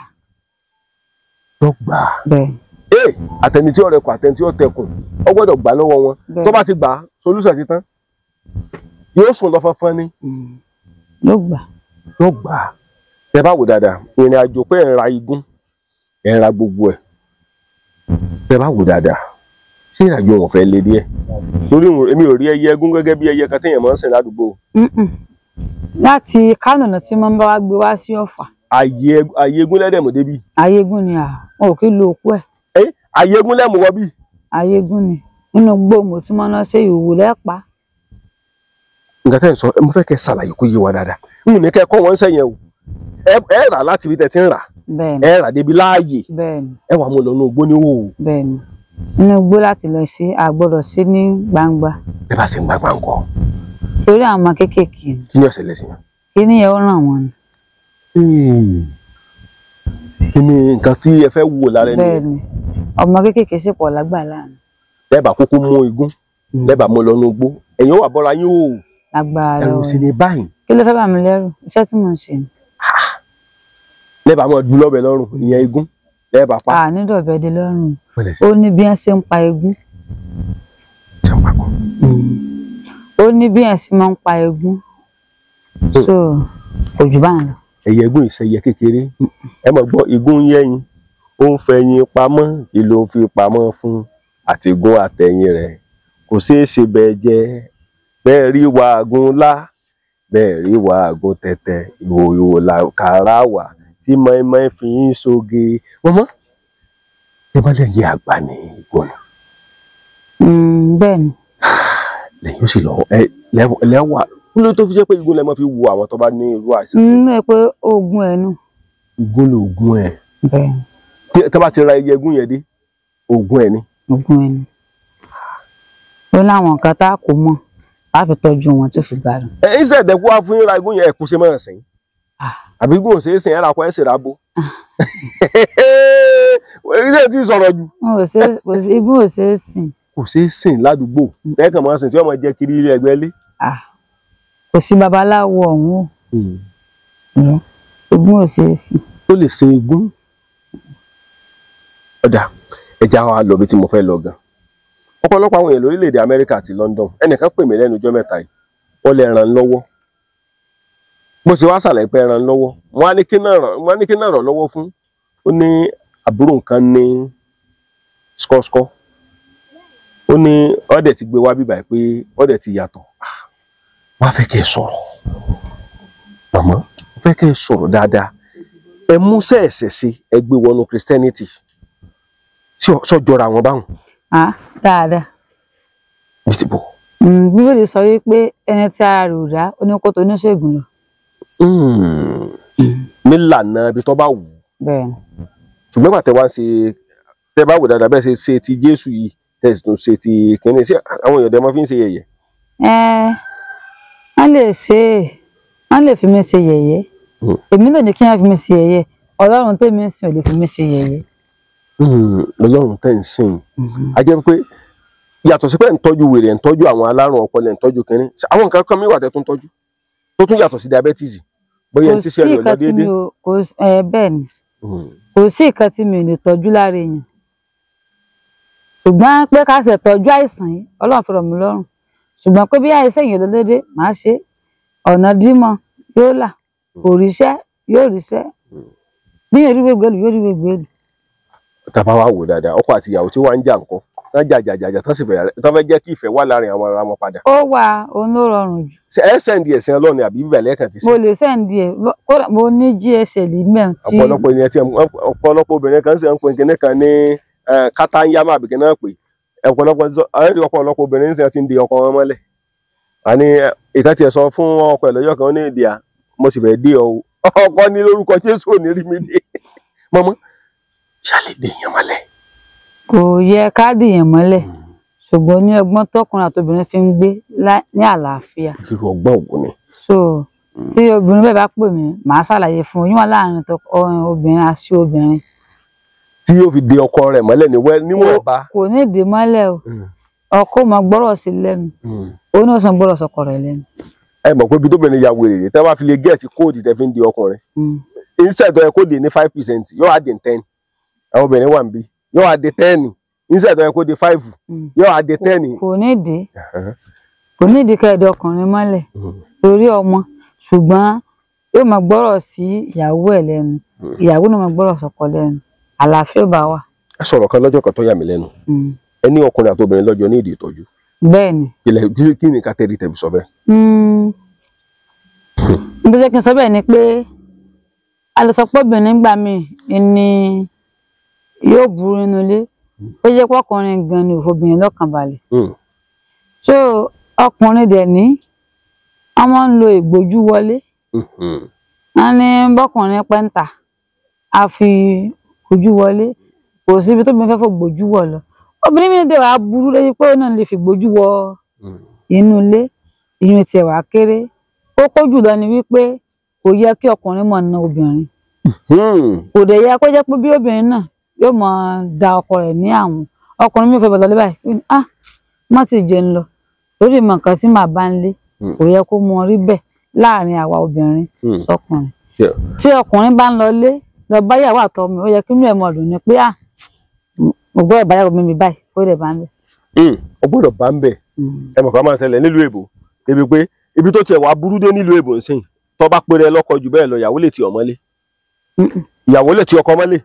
Yóò gbà. Bẹ́ẹ̀. Àtẹni tí ó rẹkùn àtẹni tí ó tẹkùn ó gbọ́dọ̀ gbà lọ́wọ́ wọn. Tó bá ti gbà solution ti tán. Yóò sùn lọ fọnfọn ni. Yóò gbà. Yóò gbà. Tẹ bá wò dáadáa, ìrìn àjò pé ẹ̀ ń ra igún, ẹ̀ ń ra gbogbo ẹ̀. Tẹ bá wò dáadáa, ṣé ìrìn àjò wọn fẹ́ le díẹ̀? Torí èmi ò rí ẹyẹ egún gẹ́gẹ́ bí ẹyẹ kan téèyàn máa ń sìn ládùúgbò. Láti Kánò náà tí wọ́n bá wá gbé wá sí Ọ̀fà. Àyè egún lẹ́dẹ̀mú débí. Àyè egún ni wọn ò kí lo òkú ẹ̀. Àyè egún lẹ́mú wọ bí. Àyè egún ni nínú gbòòmù tí wọ́n náà ṣe ìwò lẹ́pa. Nǹkan tẹ́ ń sọ, mo fẹ́ kẹ́ ṣàlàyé kó yé wa dáadáa. N ò ní kẹ́ kọ́ wọn sẹ́yìn o. Ẹ rà láti ibi tẹ́ ti ń rà. Ẹ rà débi láàyè. Ẹ wà mú lọ nínú igbó ní wò. Bẹ́ẹ̀ni, nínú igbó láti lọ sí, a gbọ́dọ̀ sí ní gbangba. Ẹ bá ṣe ń gbangba ńkọ́? Torí àwọn ọmọ kéékèèké. Kí ni ó ṣẹlẹ̀ sí wọn? Kí ni ẹ ó ràn wọ́n ni? Kí ni nǹkan tí ẹ fẹ́ wò lára ẹni? Bẹ́ẹ̀ni, ọmọ kéékèèké sì pọ̀ lágbàlá mi. Lẹ́bàá kúkú mú igún, lẹ́bàá mú lọ nínú igbó, ẹ̀yin ó wà bọ́ra yín o. Lágbára ẹ̀rù sì ni báyìí. Kí ló fẹ́ bà mí lẹ́rù? Iṣẹ́ tí mò ń ṣe ni. Lẹ́bàá mọ̀ dúró lọ́bẹ̀ lọ́rùn, ìyẹn igún, lẹ́bàá pa. Nídọ̀bẹ̀ dé lọ́rùn. Ó ní bí wọ́n ṣe ń pa igún. Ó ní bí wọ́n ṣe máa ń pa igún. So kò jù báyìí lọ. Ẹyẹ igún ìṣẹyẹ kékeré. Ẹ mọ̀ gbọ́ igún yẹ́yin, ó ń fẹyin pamọ́, kí ló fi pamọ́ fún àtìgún àtẹ̀yìn rẹ̀. Kò ṣeé ṣe bẹ́ẹ̀ jẹ́, bẹ́ẹ̀ rí wàágùn lá, bẹ́ẹ̀ rí wàágùn tẹ̀tẹ̀, ìwòyò làkàrà wà tí mọ́ínmọ́ín fi ń ṣoge. Mọ́mọ́, ẹ bá lẹ́yìn àgbà ní ìgbọ̀nà. Bẹ́ẹ̀ ni. Lẹ́yìn ó sì lọ lẹ́wà. Kí ló tó fi jẹ́ pé igun lẹ máa fi wo àwọn tó bá ní irú àìsàn? Nínú ẹ pé oògùn ẹ̀ nù. Igun lóògùn ẹ̀. Bẹ́ẹ̀ ni. Tí a bá ti ra ẹyẹ igun yẹn dé, oògùn ẹ̀ ni. Oògùn ẹ̀ ni. Ó láwọn nǹkan tá a kò mọ̀, a fi tọ́jú wọn tó fi gbádùn. Ẹ ń ṣẹ̀dẹ̀kú wá fún ra igun yẹn ẹ̀kú ṣe máa sìn. Àbí igun ò ṣeé sìn, ẹ̀rọ akọ ẹ̀ ṣèrà bo. Ilé tí sọ̀rọ̀ jù. Igun ò ṣeé sìn. Kò ṣeé sìn ládùúgbò. Lẹ́ẹ̀kan máa sìn tí wọ́n máa jẹ kiri ilé ẹgbẹ́ lé. Kò sí babaláwo ọ̀hún o. Igun ò ṣeé sìn. Ó lè sin igun. Ọ̀dà ẹja wa lọ bí tí mo fẹ́ lọ gan. Ọ̀pọ̀lọpọ̀ àwọn èèyàn lórílẹ̀‐èdè Amẹ́ríkà àti London, ẹnìkan pè mí lẹ́nu ọjọ́ mẹ́ta yìí, ó lè ràn lọ́wọ́. Bó ṣe wá ṣàlàyé pé ràn lọ́wọ́, wọ́n á ní kí náà ràn lọ́wọ́ fún. Ó ní àbúrò nǹkan ní skọ́skọ́. Ó ní ọ̀dẹ̀ ti gbé wá bíbà pé ọ̀dẹ̀ ti yàtọ̀. Wọ́n á fẹ́ kẹ́ ẹ sọ̀rọ̀. Màmá, wọ́n fẹ́ kẹ́ ẹ sọ̀rọ̀ dáadáa. Ẹ mú sẹ́ẹ̀sẹ̀ sí ẹ gbé wọnú Christianity. Sọ́jọ́ra wọn báwọn. Dáadáa. Bí ti bò. Bíbélì sọ wípé ẹni tí ara rẹ̀ ò dá ó ní kó tó oníṣègùn lọ. Nílànà ibi tó bá wù ú. Bẹ́ẹ̀ni. Ṣùgbọ́n ìgbà tẹ wá ń ṣe tẹ bá wò dáadáa bẹ́ẹ̀ ṣe ṣe ti Jésù yìí tẹ sì tún ṣe ti kínní sí àwọn èèyàn dẹ mọ́ fi ń ṣe yẹ̀yẹ́. Wọ́n lè ṣe é, wọ́n lè fi mí ṣe yẹ̀yẹ́. Èmi náà ní kí wọ́n fi mí ṣe yẹ̀yẹ́. Ọlọ́run tèmi ń sìn ò lè fi mí ṣe yẹ̀yẹ́. Ọlọ́run tẹ́ ń sìn a jẹ́ pé yàtọ̀ sí pé ń tọ́jú wèrè ń tọ́jú àwọn alárùn ọpọlọ ń tọ́jú kínní àwọn nǹkan kan mi wà tẹ́ tó ń tọ́jú tó tún yàtọ̀ sí diabetes bóyá ẹni tí ṣe rẹ̀ lọ déédéé. Bẹ́ẹ̀ ni, kò sí nǹkan tí mi ò lè tọ́jú lára èèyàn, ṣùgbọ́n pé ká ṣe tọ́jú àìsàn yìí Ọlọ́run fi rọ̀ mí lọ́rùn, ṣùgbọ́n pé bí àìsàn yìí lọ déédéé màá ṣe ọ̀nà dímọ̀ yóò là, kò ríṣẹ́ yóò ríṣẹ́, bí yóò rí gbégbé lù yóò rí gbégbé lù. Tàbá wa wò dáadáa, ọkọ àti ìyàwó tí wọ́n ń jà nǹkan tán jà jà jà jà tán sì fẹ́ jẹ́ kí ìfẹ́ wà láàrin àwọn ará wọn padà. Ó wà, òun ló rọrùn jù. Ẹ sẹ́ndì ẹ̀sìn Ọlọ́run àbí bíbẹ̀ lẹ́ẹ̀kan ti sí. Mo lè sẹ́ndì ẹ̀, kódà mo ní GSL mẹ́rin tí. Ọ̀pọ̀lọpọ̀ ènìyàn tí ọ̀pọ̀lọpọ̀ obìnrin kan sì ń pè kíní kan ní kátàyámà àbí kíní náà pè ọ̀pọ̀lọpọ̀ obìnrin sì ti ń di ọkọ wọn mọ́lẹ̀. Àní ìkan tiẹ̀ sọ fún ọkọ ẹ̀ lọ́jọ́ kan ó ní ìdí à mo sì fẹ́ dé ọ ọkọ ní lórúkọ Jésù ò ní rí mi dé. Mọ́mọ́ ṣàlẹ̀ dèèyàn mọ́lẹ̀. Kò yẹ ká dìyàn mọ́lẹ̀, ṣùgbọ́n ní ọgbọ́n tọkùnrin àtobìnrin fi ń gbé ní àlàáfíà. Irú ọgbọ́n ògùn ni. So tí obìnrin bẹ́ẹ̀ bá pè mí, màá ṣàlàyé fún un yíwọ̀n láàrin obìnrin àti obìnrin. Tí yóò fi de ọkọ rẹ̀ mọ́lẹ̀ níwọ̀nba. Kò ní ìdè mọ́lẹ̀ o, ọkọ máa gbọ́rọ̀ sí lẹ́nu, òun náà sàn gbọ́rọ̀ sọkọ rẹ̀ lẹ́nu. Ẹ mọ̀ pé ibi tóbìnrin ya wèrè tẹ́ bá fi lè gẹ̀ẹ́tì kóòdù tẹ́ fi ń de ọkùnrin. Instead tó yẹ kó dé ní 5% yóò wá dé 10. Àwọn obìnrin wà níbí yóò wá dé 10. Instead tó yẹ kó dé 5 yóò wá dé 10. Kò nídìí, kò nídìí kẹ́ẹ̀dọ̀ ọkùnrin mọ́lẹ̀ torí ọmọ, ṣùgbọ́n yóò máa gbọ́rọ̀ sí ìyàwó ẹ̀ lẹ́nu, ìyàwó náà máa gbọ́rọ̀ sọ́kọ lẹ́nu, àlàáfíà bá wà. Ẹ sọ̀rọ̀ kan lọ́jọ́ kan tó yà mí lẹ́nu. Ẹ ní ọkùnrin àti obìnrin lọ́jọ́ ní ìdí ìtọ́jú. Bẹ́ẹ̀ni. Kí ni kátẹ́rì tẹ̀bí sọ bẹ́ẹ̀? N tó jẹ́ kí n sọ bẹ́ẹ̀ ni pé a lè sọ pé obìnrin gbà mí ni yóò burú nínú ilé, ó jẹ́ pé ọkùnrin gan ni òfobìnrin lọ́kàn balẹ̀. So ọkùnrin dẹ̀ ní wọ́n máa ń lo ìgbójú wọlé. Wọ́n ní bọ́kùnrin pẹ́ńtà a fi ojú wọlé, kò síbi tóbi fẹ́ fò gbójú wọ̀ lọ. Obìnrin mi dẹ̀ wá burú lórí pé ó náà lè fi gbójú wọ inú ilé, ìyún tiẹ̀ wá kéré. Kókó jùlọ ni wípé kò yẹ kí ọkùnrin máa na obìnrin. Kò dẹ̀ yẹ kó jẹ́ pé bí obìnrin náà yóò máa da ọkọ rẹ̀ ní àwọn. Ọkùnrin mi fẹ́ bọ̀ lọ́lé báyìí, ah má ti jẹun lọ lórí ìmọ̀ nǹkan tí màá bá ń lé. Kò yẹ kó mọ rí bẹ́ẹ̀ láàrin àwa obìnrin sọkùnrin. Tí ọkùnrin bá ń lọ lé lọ bá ìyàwó àtọmọ, ó yẹ kí inú ẹ̀ mọ̀ dùn ni pé ah mo gbọ́dọ̀ bá ìyàwó mi báyìí, ó lè bá ń bẹ̀. Ó gbọ́dọ̀ bá ń bẹ̀. Ẹ mọ̀ kó máa ń ṣẹlẹ̀ nílùú èbó débi pé ibi tó tiẹ̀ wá burú dé nílùú èbó ńsìn, tó bá péré lọ́kọ jù bẹ́ẹ̀ lọ, ìyàwó lè ti ọmọlé, ìyàwó lè ti ọkọ mọ́lé.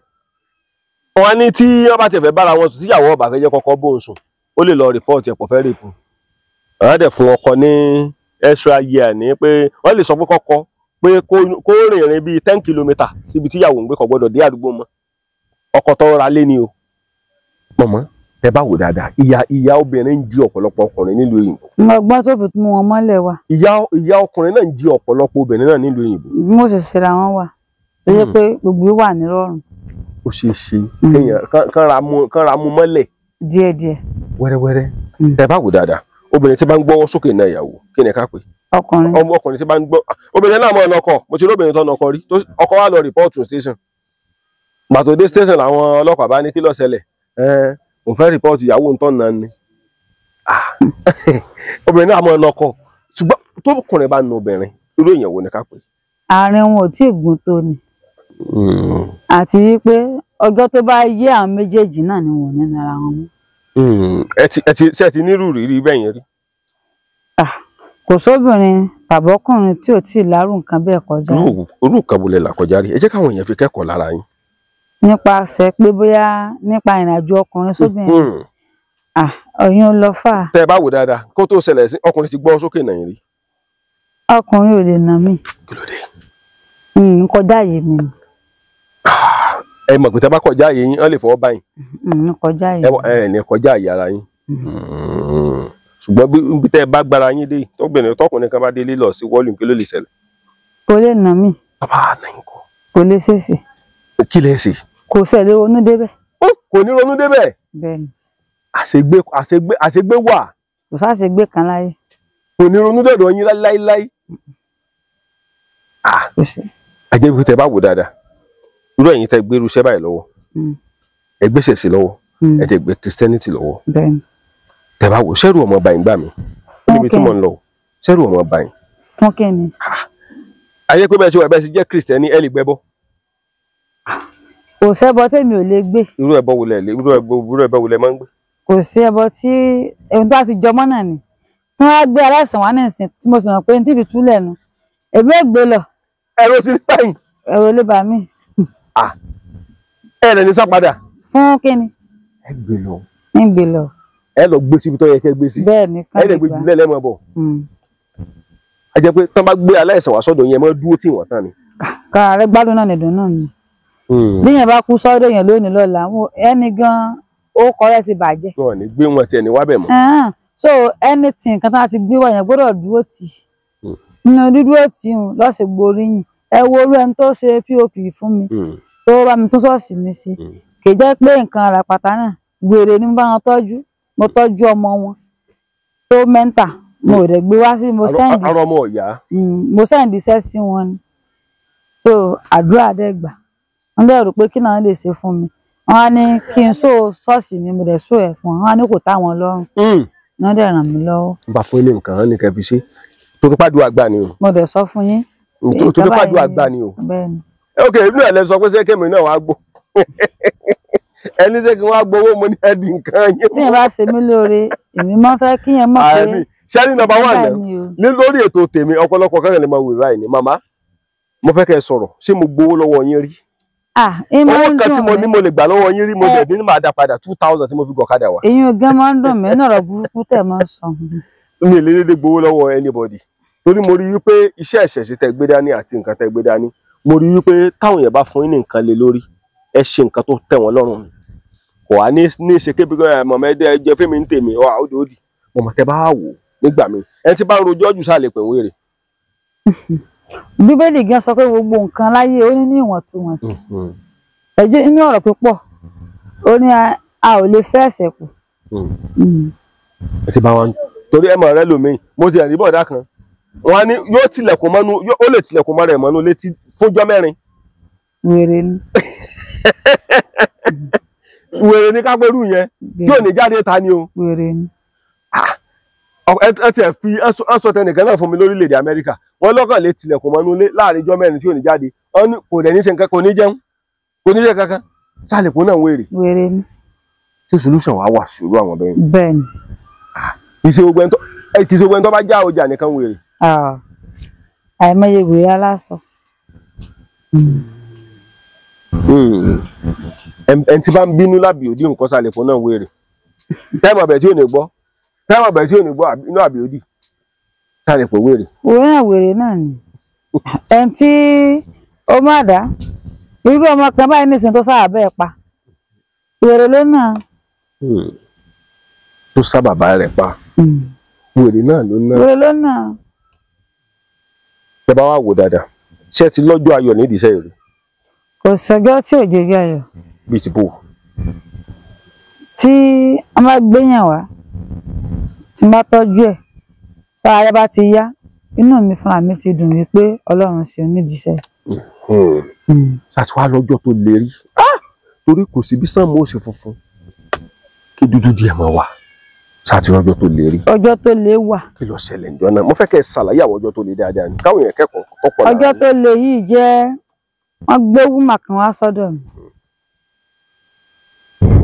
Wọ́n ní tí wọ́n bá tiẹ̀ fẹ́ bára wọn sùn, tíyàwó ọba fẹ́ jẹ́ kọ́kọ́ bóun sùn, ó lè lọ rìpọ́ọ̀tì ẹ̀pọ̀ fẹ́ rìpù. Wọ́n á dẹ̀ fún ọkọ ní extra year ní pé wọ́n lè sọ pé kọ́kọ́ pé kó rìnrìn bíi 10 kilometre síbi tíyàwó ń gbé, kò gbọ́dọ̀ dé àdúgbò mọ́. Ọkọ tó ra lé ni o. Mọ̀mọ́ ẹ bá wò dáadáa, ìyá obìnrin ń jí ọ̀pọ̀lọpọ̀ ọkùnrin nílùú òyìnbó. Ọgbọ́n tó fi mú wọn mọ́lẹ̀ wa. Ìyá ọkùnrin náà ń jí ọ̀pọ̀lọpọ̀ obìnrin náà nílùú òyìnbó. Bí mo ṣe ṣera wọn wà tó yẹ pé gbogbo wà nírọ̀rùn. Ó ṣeé ṣe kéèyàn kán ra mú mọ́lẹ̀. Díẹ̀díẹ̀. Wẹ́rẹ́wẹ́rẹ́. Ẹ bá wò dáadáa, obìnrin tí bá ń gbọ́wọ́ sókè náà ìyàwó, kí ni ká pè? Ọkùnrin. Ọkùnrin tí bá ń gbọ́, obìnrin náà mọ̀ ọ́n ọkọ, mo ti rí obìnrin tó ń ọkọ rí, ọkọ wa lọ rìpọ́ọ̀tù station. Gbàtò dé station làwọn ọlọ́pàá bá ní kí ló ṣẹlẹ̀? Mo fẹ́ rìpọ́ọ̀tù ìyàwó ń tán náà ni. Obìnrin náà mọ̀ ọ́n ọkọ, ṣùgbọ́n tó ọkùnrin bá nu obìnrin, irú èèyàn wo ni ká pè? Àárín wọn ò tí ì gùn tó ni. Àti wípé ọjọ́ tó bá yé àwọn méjèèjì náà ni wọn ò ní nara wọn mú. Ẹ ti nírú rírí bẹ́ẹ̀ yẹn rí? Kò sóbìnrin tàbọ́kùnrin tí ò tí ì lárú nǹkan bẹ́ẹ̀ kọjá. Irú nǹkan wo lẹ là kọjá rí? Ẹ jẹ́ káwọn èèyàn fi kẹ́kọ̀ọ́ lára yín. Nípasẹ̀ pé bóyá nípa ìrìnàjò ọkùnrin sóbìnrin. Ọyún lọ fà. Tẹ́ ẹ bá wò dáadáa, kó tó ṣẹlẹ̀ sí ọkùnrin ti gbọ́ sókè náà rí. Ọkùnrin ò lè nà mí. Kí ló dé? N kọjá yìí mi. Ẹ mọ̀ pé tẹ́ bá kọjá yìí yín, wọ́n lè fọwọ́ báyìí. N kọjá yìí. Ẹ ní kọjá yìí ara yín. Ṣùgbọ́n bí tẹ́ ẹ bá gbára yín dé, tọkùnrin tọkùnrin kan bá délé lọ sí wọ́ọ̀lù, kí ló lè ṣẹlẹ̀? Kò lè nà mí. Bàbá náà ń kọ́. Kò lè ṣèṣì. Kí lẹ ṣe? Kò ṣẹlẹ̀ ronú débẹ̀. Kò ní ronú débẹ̀. Bẹ́ẹ̀ni. Àṣegbé wà. Kò sáṣegbé kan láyé. Kò ní ronú dọ̀dọ̀ yín láíláí. Kò sí. Àjẹ́ bí tẹ́ bá wò dáadáa, irú ẹ̀yin tẹ́ gbé irúṣẹ́ báyìí lọ́wọ́, ẹ gbéṣẹ̀ sí lọ́wọ́, ẹ tẹ́ gbé Christianity lọ́wọ́. Bẹ́ẹ̀ni. Tẹ́ bá wò, ṣẹ́rù ọmọ báyìí gbà mí níbi tí mo ń lọ, ṣẹ́rù ọmọ báyìí. Fún kí ni? Ayé pé bẹ́ẹ̀ ṣe wà, bẹ́ẹ̀ ṣe jẹ́ Christian ẹ lè gbẹ́bọ́. Kò sẹ́bọ tèmi ò lè gbé. Irú ẹbọ wo lẹ lè, irú ẹbọ wo lẹ máa ń gbé? Kò sí ẹbọ tí ohun tó bá ti jọmọ́ náà ni. Tí wọ́n á gbé aláìsàn wá nísìn tí mo sì mọ̀ pé ní tí ìfi túlẹ̀ nu, èmi ò gbé lọ. Ẹ̀rọ sí báyìí. Ẹ̀rọ lè bà mí. Ẹ lè ní sá padà. Fún kí ni? Ẹ gbé lọ. Ń gbé lọ. Ẹ lọ gbé síbi tó yẹ kẹ́ gbé sí. Bẹ́ẹ̀ni, ẹ lè gbé jùlẹ̀ lẹ́mọ̀ bọ̀. A jẹ́ pé tán bá gbé aláìsàn wá sọ́dọ̀ yẹn, mọ́ dúró tì wọ́n tán ni. Kára rẹ gbádùn náà nìdùn náà ni. Bí yẹn bá kú sọ́dọ̀ yẹn lónìí lọ́la, ẹni gan-an ó kọ́ rẹ̀ ti bàjẹ́. Wọn ò ní gbé wọn tiẹ̀ ní wábẹ̀ mọ́. So anything kan tá a ti gbé wá yẹn gbọ́dọ̀ dúró tì. Nínú dídúró tì ń lọ́sẹ̀ gboríyìn. Ẹ wo orú ẹni tó ṣe POP fún mi, tó bá mi tún ṣọ́ọ̀ṣì mi ṣe. Kì í jẹ́ pé nǹkan àràpàtà náà gbèrè ni mo bá wọn tọ́jú. Mo tọ́jú ọmọ wọn tó mẹ́ńtà, mo ò dẹ̀ gbé wá sí mo sẹ́ǹdì. Arọ ọmọ ọ̀yá. Mo sẹ́ǹdì iṣẹ́ sí wọn ni. So àdúrà dẹ̀ gbà. Wọ́n dẹ̀ rò pé kí náà lè ṣe fún mi. Wọ́n á ní kí n sọ ṣọ́ọ̀ṣì mi, mo dẹ̀ sọ ẹ̀ fún wọn. Wọ́n á ní kò tá wọn lọ́rùn. Wọ́n dẹ̀ ràn mí lọ́wọ́. Bá fún ilé nǹkan ní kẹ́ fi ṣe. Torí pàdùn àgbà ni o. Mo dẹ̀ sọ fún yín. Torí pàdùn àgbà ni o. Bẹ́ẹ̀ni. Ok, inú ẹ̀ lẹ sọ pé ṣé kémi náà wàá gbó ẹni ṣé kí wọ́n á gbowó mo ní ẹ̀dì nǹkan yín. Bí ẹ bá ṣe mí lóore, èmi máa ń fẹ́ kí yẹn mọ̀ pé Àmì ṣẹ́ni nọ́mbà wà báyìí náà ni o. ní lórí ètò tèmi, ọ̀pọ̀lọpọ̀ kankan lè máa wò báyìí ni màmá mo fẹ́ kẹ́ ẹ sọ̀rọ̀, ṣé mo gbowó lọ́wọ́ yín rí? Ah, ẹ máa Owó ń kan tí dùn mo mí. ní mo lè gbà lọ́wọ́ yín rí, mo dẹ̀ ní màá dá padà 2000 tí mo fi gọ̀kadà wá. Èyí gan máa ń dùn mí ní ọ̀rọ̀ burúkú tẹ̀ máa ń sọ. Mi ò lè dédé gbowó lọ́wọ́ anybody torí mo rí wípé iṣẹ́ ìṣẹ̀ṣe tẹ́ gbé dání àti nǹkan tẹ́ gbé dání, mo rí wípé táwọn èèyàn bá fún yín ní nǹkan lé lórí, ẹ ṣe nǹkan tó tẹ́ wọn lọ́rùn ni. Kò wá ní ní ṣe kébí ẹ mọ̀mọ́ ẹ dẹ́ jẹ́ fẹ́mi ń tèmi ọ̀ àódì òdì mọ̀mọ́ tẹ́ bá wò ó nígbà mi ẹni tí bá ń rojọ́ jù sáà lè pè ń wèrè. Bíbélì gan sọ pé gbogbo nǹkan láyé ó ní ní ìwọ̀ntúnwọ̀nsì. Ẹjẹ́ inú ọ̀rọ̀ púpọ̀ ó ní a ò lè fẹ́ ẹ̀ṣẹ̀ kù. Ẹ ti bá wọn torí ẹ mọ̀ rẹ lómi, mo ti ẹ̀rí bọ̀dá kan wọn á ní yóò tilẹ̀kùn mọ́nú, ó lè tilẹ̀kùn mọ́ra ẹ̀ mọ́nú létí fúnjọ́ mẹ́rin. Wèrè ni. Wèrè ní kápẹ́rù yẹn tí ò ní jáde ta ni o. Wèrè ni. Ẹ tiẹ̀ fi ẹ sọ tẹnìkan náà fún mi lórílẹ̀‐èdè Amẹ́ríkà, wọ́n lọ́kàn lè tilẹ̀kùn mọ́nú lé láàrin ijọ́ mẹ́rin tí ò ní jáde, wọ́n ní kò dẹ̀ ní ṣe nǹkan, kò ní jẹun, kò ní jẹ kankan, sálẹ̀kùn náà wèrè. Wèrè ni. Ṣé solution wàá wà sùúrù àwọn bẹ́ẹ̀? Bẹ́ẹ̀ ni. Kì í ṣe gbogbo ẹni tó kì í ṣe gbogbo ẹni tó bá já ọjà nìkan wèrè. Àìmọye wèrè aláṣọ. Ẹni tí bá ń bínú lábì òdì nǹkan sálẹ̀kùn náà wèrè. Táìmù àbẹ̀ tí ò ní gbọ́, táìmù àbẹ̀ tí ò ní gbọ́ inú àbí òdì sálẹ̀kùn wèrè. Wèrè náà wèrè náà ni. Ẹni tí ó má dá irú ọmọ kan báyìí nísìnyí tó sábà bẹ́ẹ̀ pa. Wèrè ló náà. Tó sábà bá rẹ̀ pa. Wèrè náà ló náà. Wèrè ló náà. Tẹ bá wà wò dáadáa, ṣé ẹ ti lọ́jọ́ ayọ̀ nídìí iṣẹ́ rẹ̀? Kò sọjọ́ tí òjò yọ ayọ̀. Bíi ti bò. Tí wọ́n bá gbéyàn wá, tí n bá tọ́jú ẹ̀, tára rẹ̀ bá ti yá, inú mi fúnra mi ti dùn wípé Ọlọ́run ṣeun nídìí iṣẹ́. Ṣàtúwá wá lọ́jọ́ tó lè rí. Torí kò sí bí sánmù ó ṣe funfun kí dúdú díẹ̀ máa wà. Ṣàtúwá lọ́jọ́ tó lè rí. Ọjọ́ tó lè wà. Kí ló ṣẹlẹ̀ ǹjọ́ náà? Mo fẹ́ kẹ́ ẹ ṣàlàyé àwọn ọjọ́ tó lè dáadáa ni. Káwọn èèyàn kẹ́kọ̀ọ́ kọ́pọ̀ lára. Ọjọ́ tó lè yìí jẹ́ wọ́n gbé wúmà kan wá sọ́dọ̀ mi.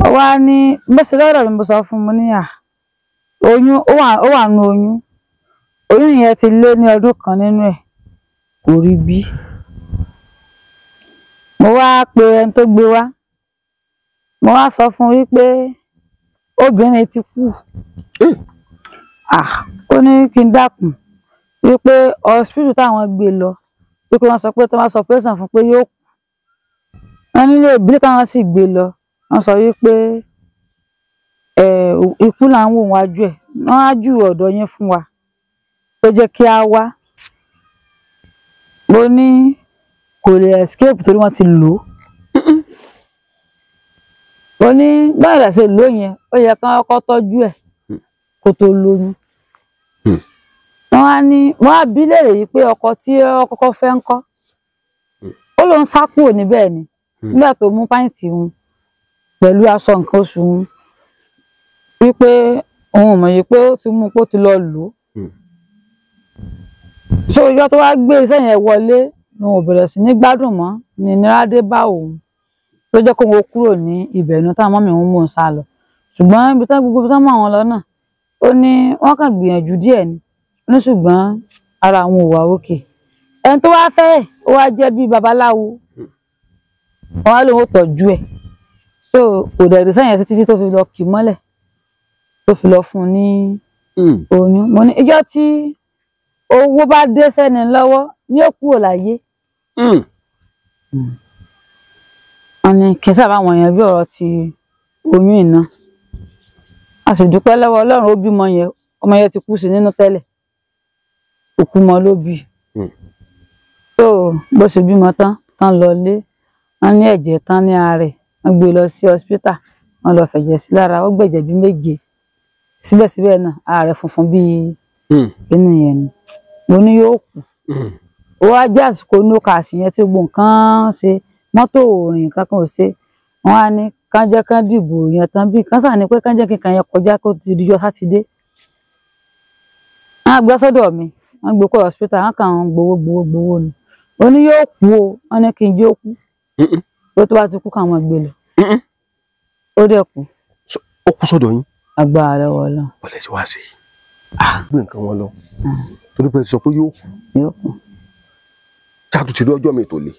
Ó wá ní bó ṣe lọ́dọ̀ mi, mo sọ fún mi ní à oyún ó wà nù oyún. Oyún yẹn ti lé ní ọdún kan nínú ẹ̀, kò rí bí. Mo wá pe ẹni tó gbé wá. Mo wá sọ fún wípé obìnrin ti kú. Ó ní kí n dákun wípé hospital táwọn gbé lọ, wípé wọ́n sọ pé tí wọ́n sọ pẹ́sàn fún pé yóò kú. Wọ́n nílé ìbílẹ̀ táwọn sì gbé lọ, wọ́n sọ wípé ikú là ń wò wájú ẹ̀, wọ́n á jù ọ̀dọ̀ yín fún wa tó jẹ́ kí á wá. Mo ní kò lè escape torí wọ́n ti lò ó. Mo ní báyìí là ṣe lò ó yẹn, ó yẹ kí wọ́n kọ́kọ́ tọ́jú ẹ̀ kó tó lóyún. Wọ́n á ní wọ́n á bí léèrè yìí pé ọkọ tí ó kọ́kọ́ fẹ́ ń kọ́. Ó lóun sá kúrò níbẹ̀ ni nígbà tó mú pàǹtì òun pẹ̀lú aṣọ nǹkan oṣù òun, wípé òun ò mọ̀ yìí pé ó ti mú pé ó ti lọ lò ó. So ìjọ tó wá gbé iṣẹ́ yẹn wọlé ni òun ò bẹ̀rẹ̀ sí ní gbádùn mọ́, ní ìnira dé bá òun tó jẹ́ kóun ó kúrò ní ibẹ̀ nu táwọn mọ́mì òun mú un sá lọ. Ṣùgbọ́n ibi tán gbogbo ibi tán mọ́ àwọn lọ náà, ó ní wọ́n kàn gbìyànjú díẹ̀ ni, ó ní ṣùgbọ́n ara àwọn ò wà òkè. Ẹni tó wá fẹ́ ó wá jẹ́ bí babaláwo, wọ́n á lóun ó tọ́jú ẹ̀. So kò dẹ̀ rí sẹ́yìn títí tó fi lọ kì í mọ́lẹ̀, tó fi lọ fún un ní oyún. Mo ní ìjọ́ tí owó bá dé sẹ́ni lọ́wọ́ ní ó kúrò láyé. Wọ́n ní kí n sábà wọ̀n yẹn bí ọ̀rọ̀ ti oyún iná. A sì dúpẹ́ lọ́wọ́ Ọlọ́run, ó bímọ yẹn, ọmọ yẹn ti kú sí nínú tẹ́lẹ̀, òkú mọ ló bí. So bó ṣe bímọ tán tán lọ lé, wọ́n ní ẹ̀jẹ̀ tán ní àárẹ̀, wọ́n gbé lọ sí hospital, wọ́n lọ fẹ̀jẹ̀ sí lára, ó gbẹ̀jẹ̀ bí méje. Síbẹ̀síbẹ̀ náà àárẹ̀ funfun bíi inú yẹn ni. Mo ní yóò kú. Ó wá jẹ́ àsìkò no cash yẹn tí gbogbo nǹkan ṣe, mọ́tò òrìn kankan ò ṣe. Wọ́n á ní kán jẹ́ kán dìbò yẹn tán bí kán sà ní pé kán jẹ́ kí nǹkan yẹn kọjá kó ti di ọjọ́ Sátidé. Wọ́n á gbé sọ́dọ̀ mi, wọ́n gbé kó hospital, wọ́n kàn ń gbowó gbowó gbowó ni. Ó ní yóò kú o, wọ́n ní kí n jẹ́ ó kú. Ó tó bá ti kú káwọn gbé lọ. Ó dẹ̀ kú. Ó kú sọ́dọ̀ yín. Agbára lọ́wọ́ Ọlọ́run. Bọ́lẹ̀ tí wàá ṣe gbé nǹkan wọn lọ. Torí pé sọ pé yóò kú. Yóò kú. Tí a tún ti rí ọjọ́ mi tó le.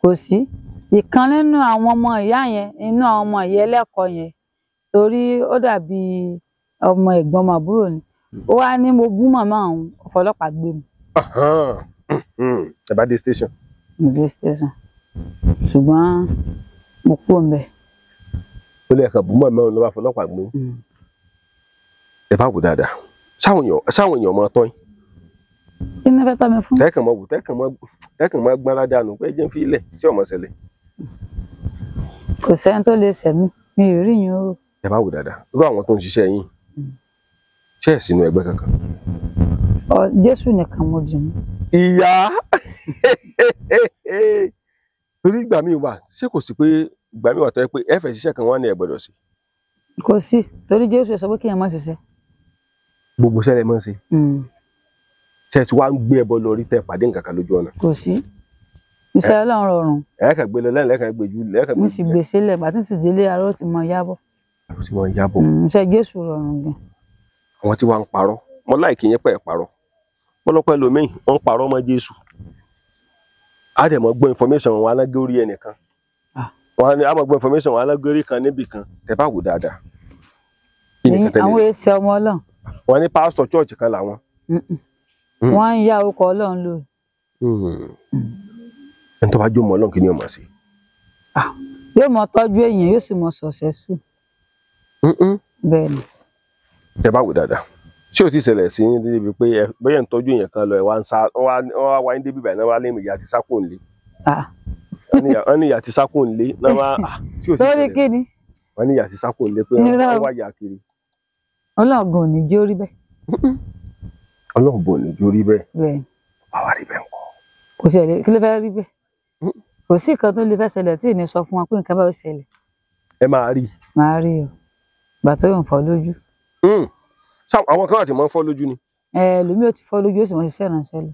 Kò sí. Ìkan nínú àwọn ọmọ ìyá yẹn, inú àwọn ọmọ ìyá ẹlẹ́kọ̀ọ́ yẹn, torí ó dàbí ọmọ ẹ̀gbọ́n ọmọ àbúrò ni. Ó wá ní mo bú màmá òun, ó fọlọ́pàá gbé mi. Ẹ bá dé station. Mo dé station. Ṣùgbọ́n mo kúrò ńbẹ̀. Ó lè kàn bú màmá òun ló bá fọlọ́pàá gbé. Ẹ bá wò dáadáa. Sáwọn èèyàn máa tọ́ yín. Kí ni fẹ́ tọ́ mi fún? Tẹ́kàn mọ́ wò, tẹ́kàn mọ́ gbára dànù pé jẹ́ ń fi ilẹ̀ tí ọmọ ṣẹlẹ̀. Kò sẹ́ni tó lè ṣẹ̀ mí, mi ò rí yín o. Ẹ bá wò dáadáa, irú àwọn tó ń ṣiṣẹ́ yín, ṣé ẹ̀ sínú ẹgbẹ́ kankan? Jésù nìkan mo dì mú. Ìyá torí ìgbà míì wà, ṣé kò sí pé ìgbà míì wà tó yẹ pé ẹ fẹ́ ṣiṣẹ́ kan wọ́n ní ẹ gbọ́dọ̀ sí? Kò sí, torí Jésù sọ pé kí ẹ má ṣiṣẹ́. Gbogbo iṣẹ́ lẹ máa ń ṣe. Ṣé ẹ ti wá ń gbé ẹbọ lọ rí tẹ pàdé nǹkan kan lójú ọ̀nà? Kò sí. Iṣẹ́ Ọlọ́run rọrùn. Ẹ kàn gbé lọ lẹ́yìn lẹ́kàn gbé jù lẹ́kàn gbé jù. Mo sì gbé sílẹ̀, bàtí sì délé aró ti mọ yábọ̀. Aró ti mọ yábọ̀. Iṣẹ́ Jésù rọrùn gan. Àwọn tí wàá ń parọ́, mo láìkí yẹn pẹ̀ parọ́. Pọ́lọ́pọ́ ẹlòmíì, wọ́n ń parọ́ mọ́ Jésù. Á dẹ̀ mọ́ gbọ́ information wọn alágé orí ẹnìkan. Wọ́n á mọ̀ gbọ́ information wọn alágé orí kan níbì kan. Tẹ bá wò dáadáa. Àwọn èsì ọmọ Ọlọ́run. Wọ́n ní pásítọ̀ chọ́ọ̀chì kan làwọn. Wọ́n ń yá orúkọ Ọlọ́run lò. Ẹni tó bá jó mọ́ Ọlọ́run kí ni ó máa ṣe? Yóò mọ tọ́jú èèyàn, yóò sì mọ successful. Bẹ́ẹ̀ ni. Tẹ bá wò dáadáa. Ṣé o ti ṣẹlẹ̀ sí ní débi pé bóyá ń tọ́jú èèyàn kan lọ ẹ̀ wá ń sá wọ́n wá ní débi báyìí náà wá lé ìyá ti sákò ńlé. Wọ́n ní ìyá ti sákò ńlé náà wá ṣé o ti ṣẹlẹ̀? Torí kí ni? Wọ́n ní ìyá ti sákò ńlé pé wọ́n wá yà kiri. Ọlọ́run ò ní jẹ́ ó rí bẹ́ẹ̀. Ọlọ́run bò ní jó rí bẹ́ẹ̀. Bẹ́ẹ̀. Báwa rí bẹ́ẹ̀ ńkọ́. Kò ṣẹlẹ̀, kí ló fẹ́ rí bẹ́ẹ̀? Kò sí nǹkan tó lè fẹ́ ṣẹlẹ̀ tí ì ní sọ fún wa pé nǹkan bá ó ṣẹlẹ̀. Ẹ máa rí. Máa rí o. Ìgbà tó ń fọ́ lójú. Àwọn kan àti máa ń fọ́ lójú ni. Ẹ lómi ò ti fọ́ lójú, ó sì mọ ṣiṣẹ́ ìrànṣẹ́ lọ.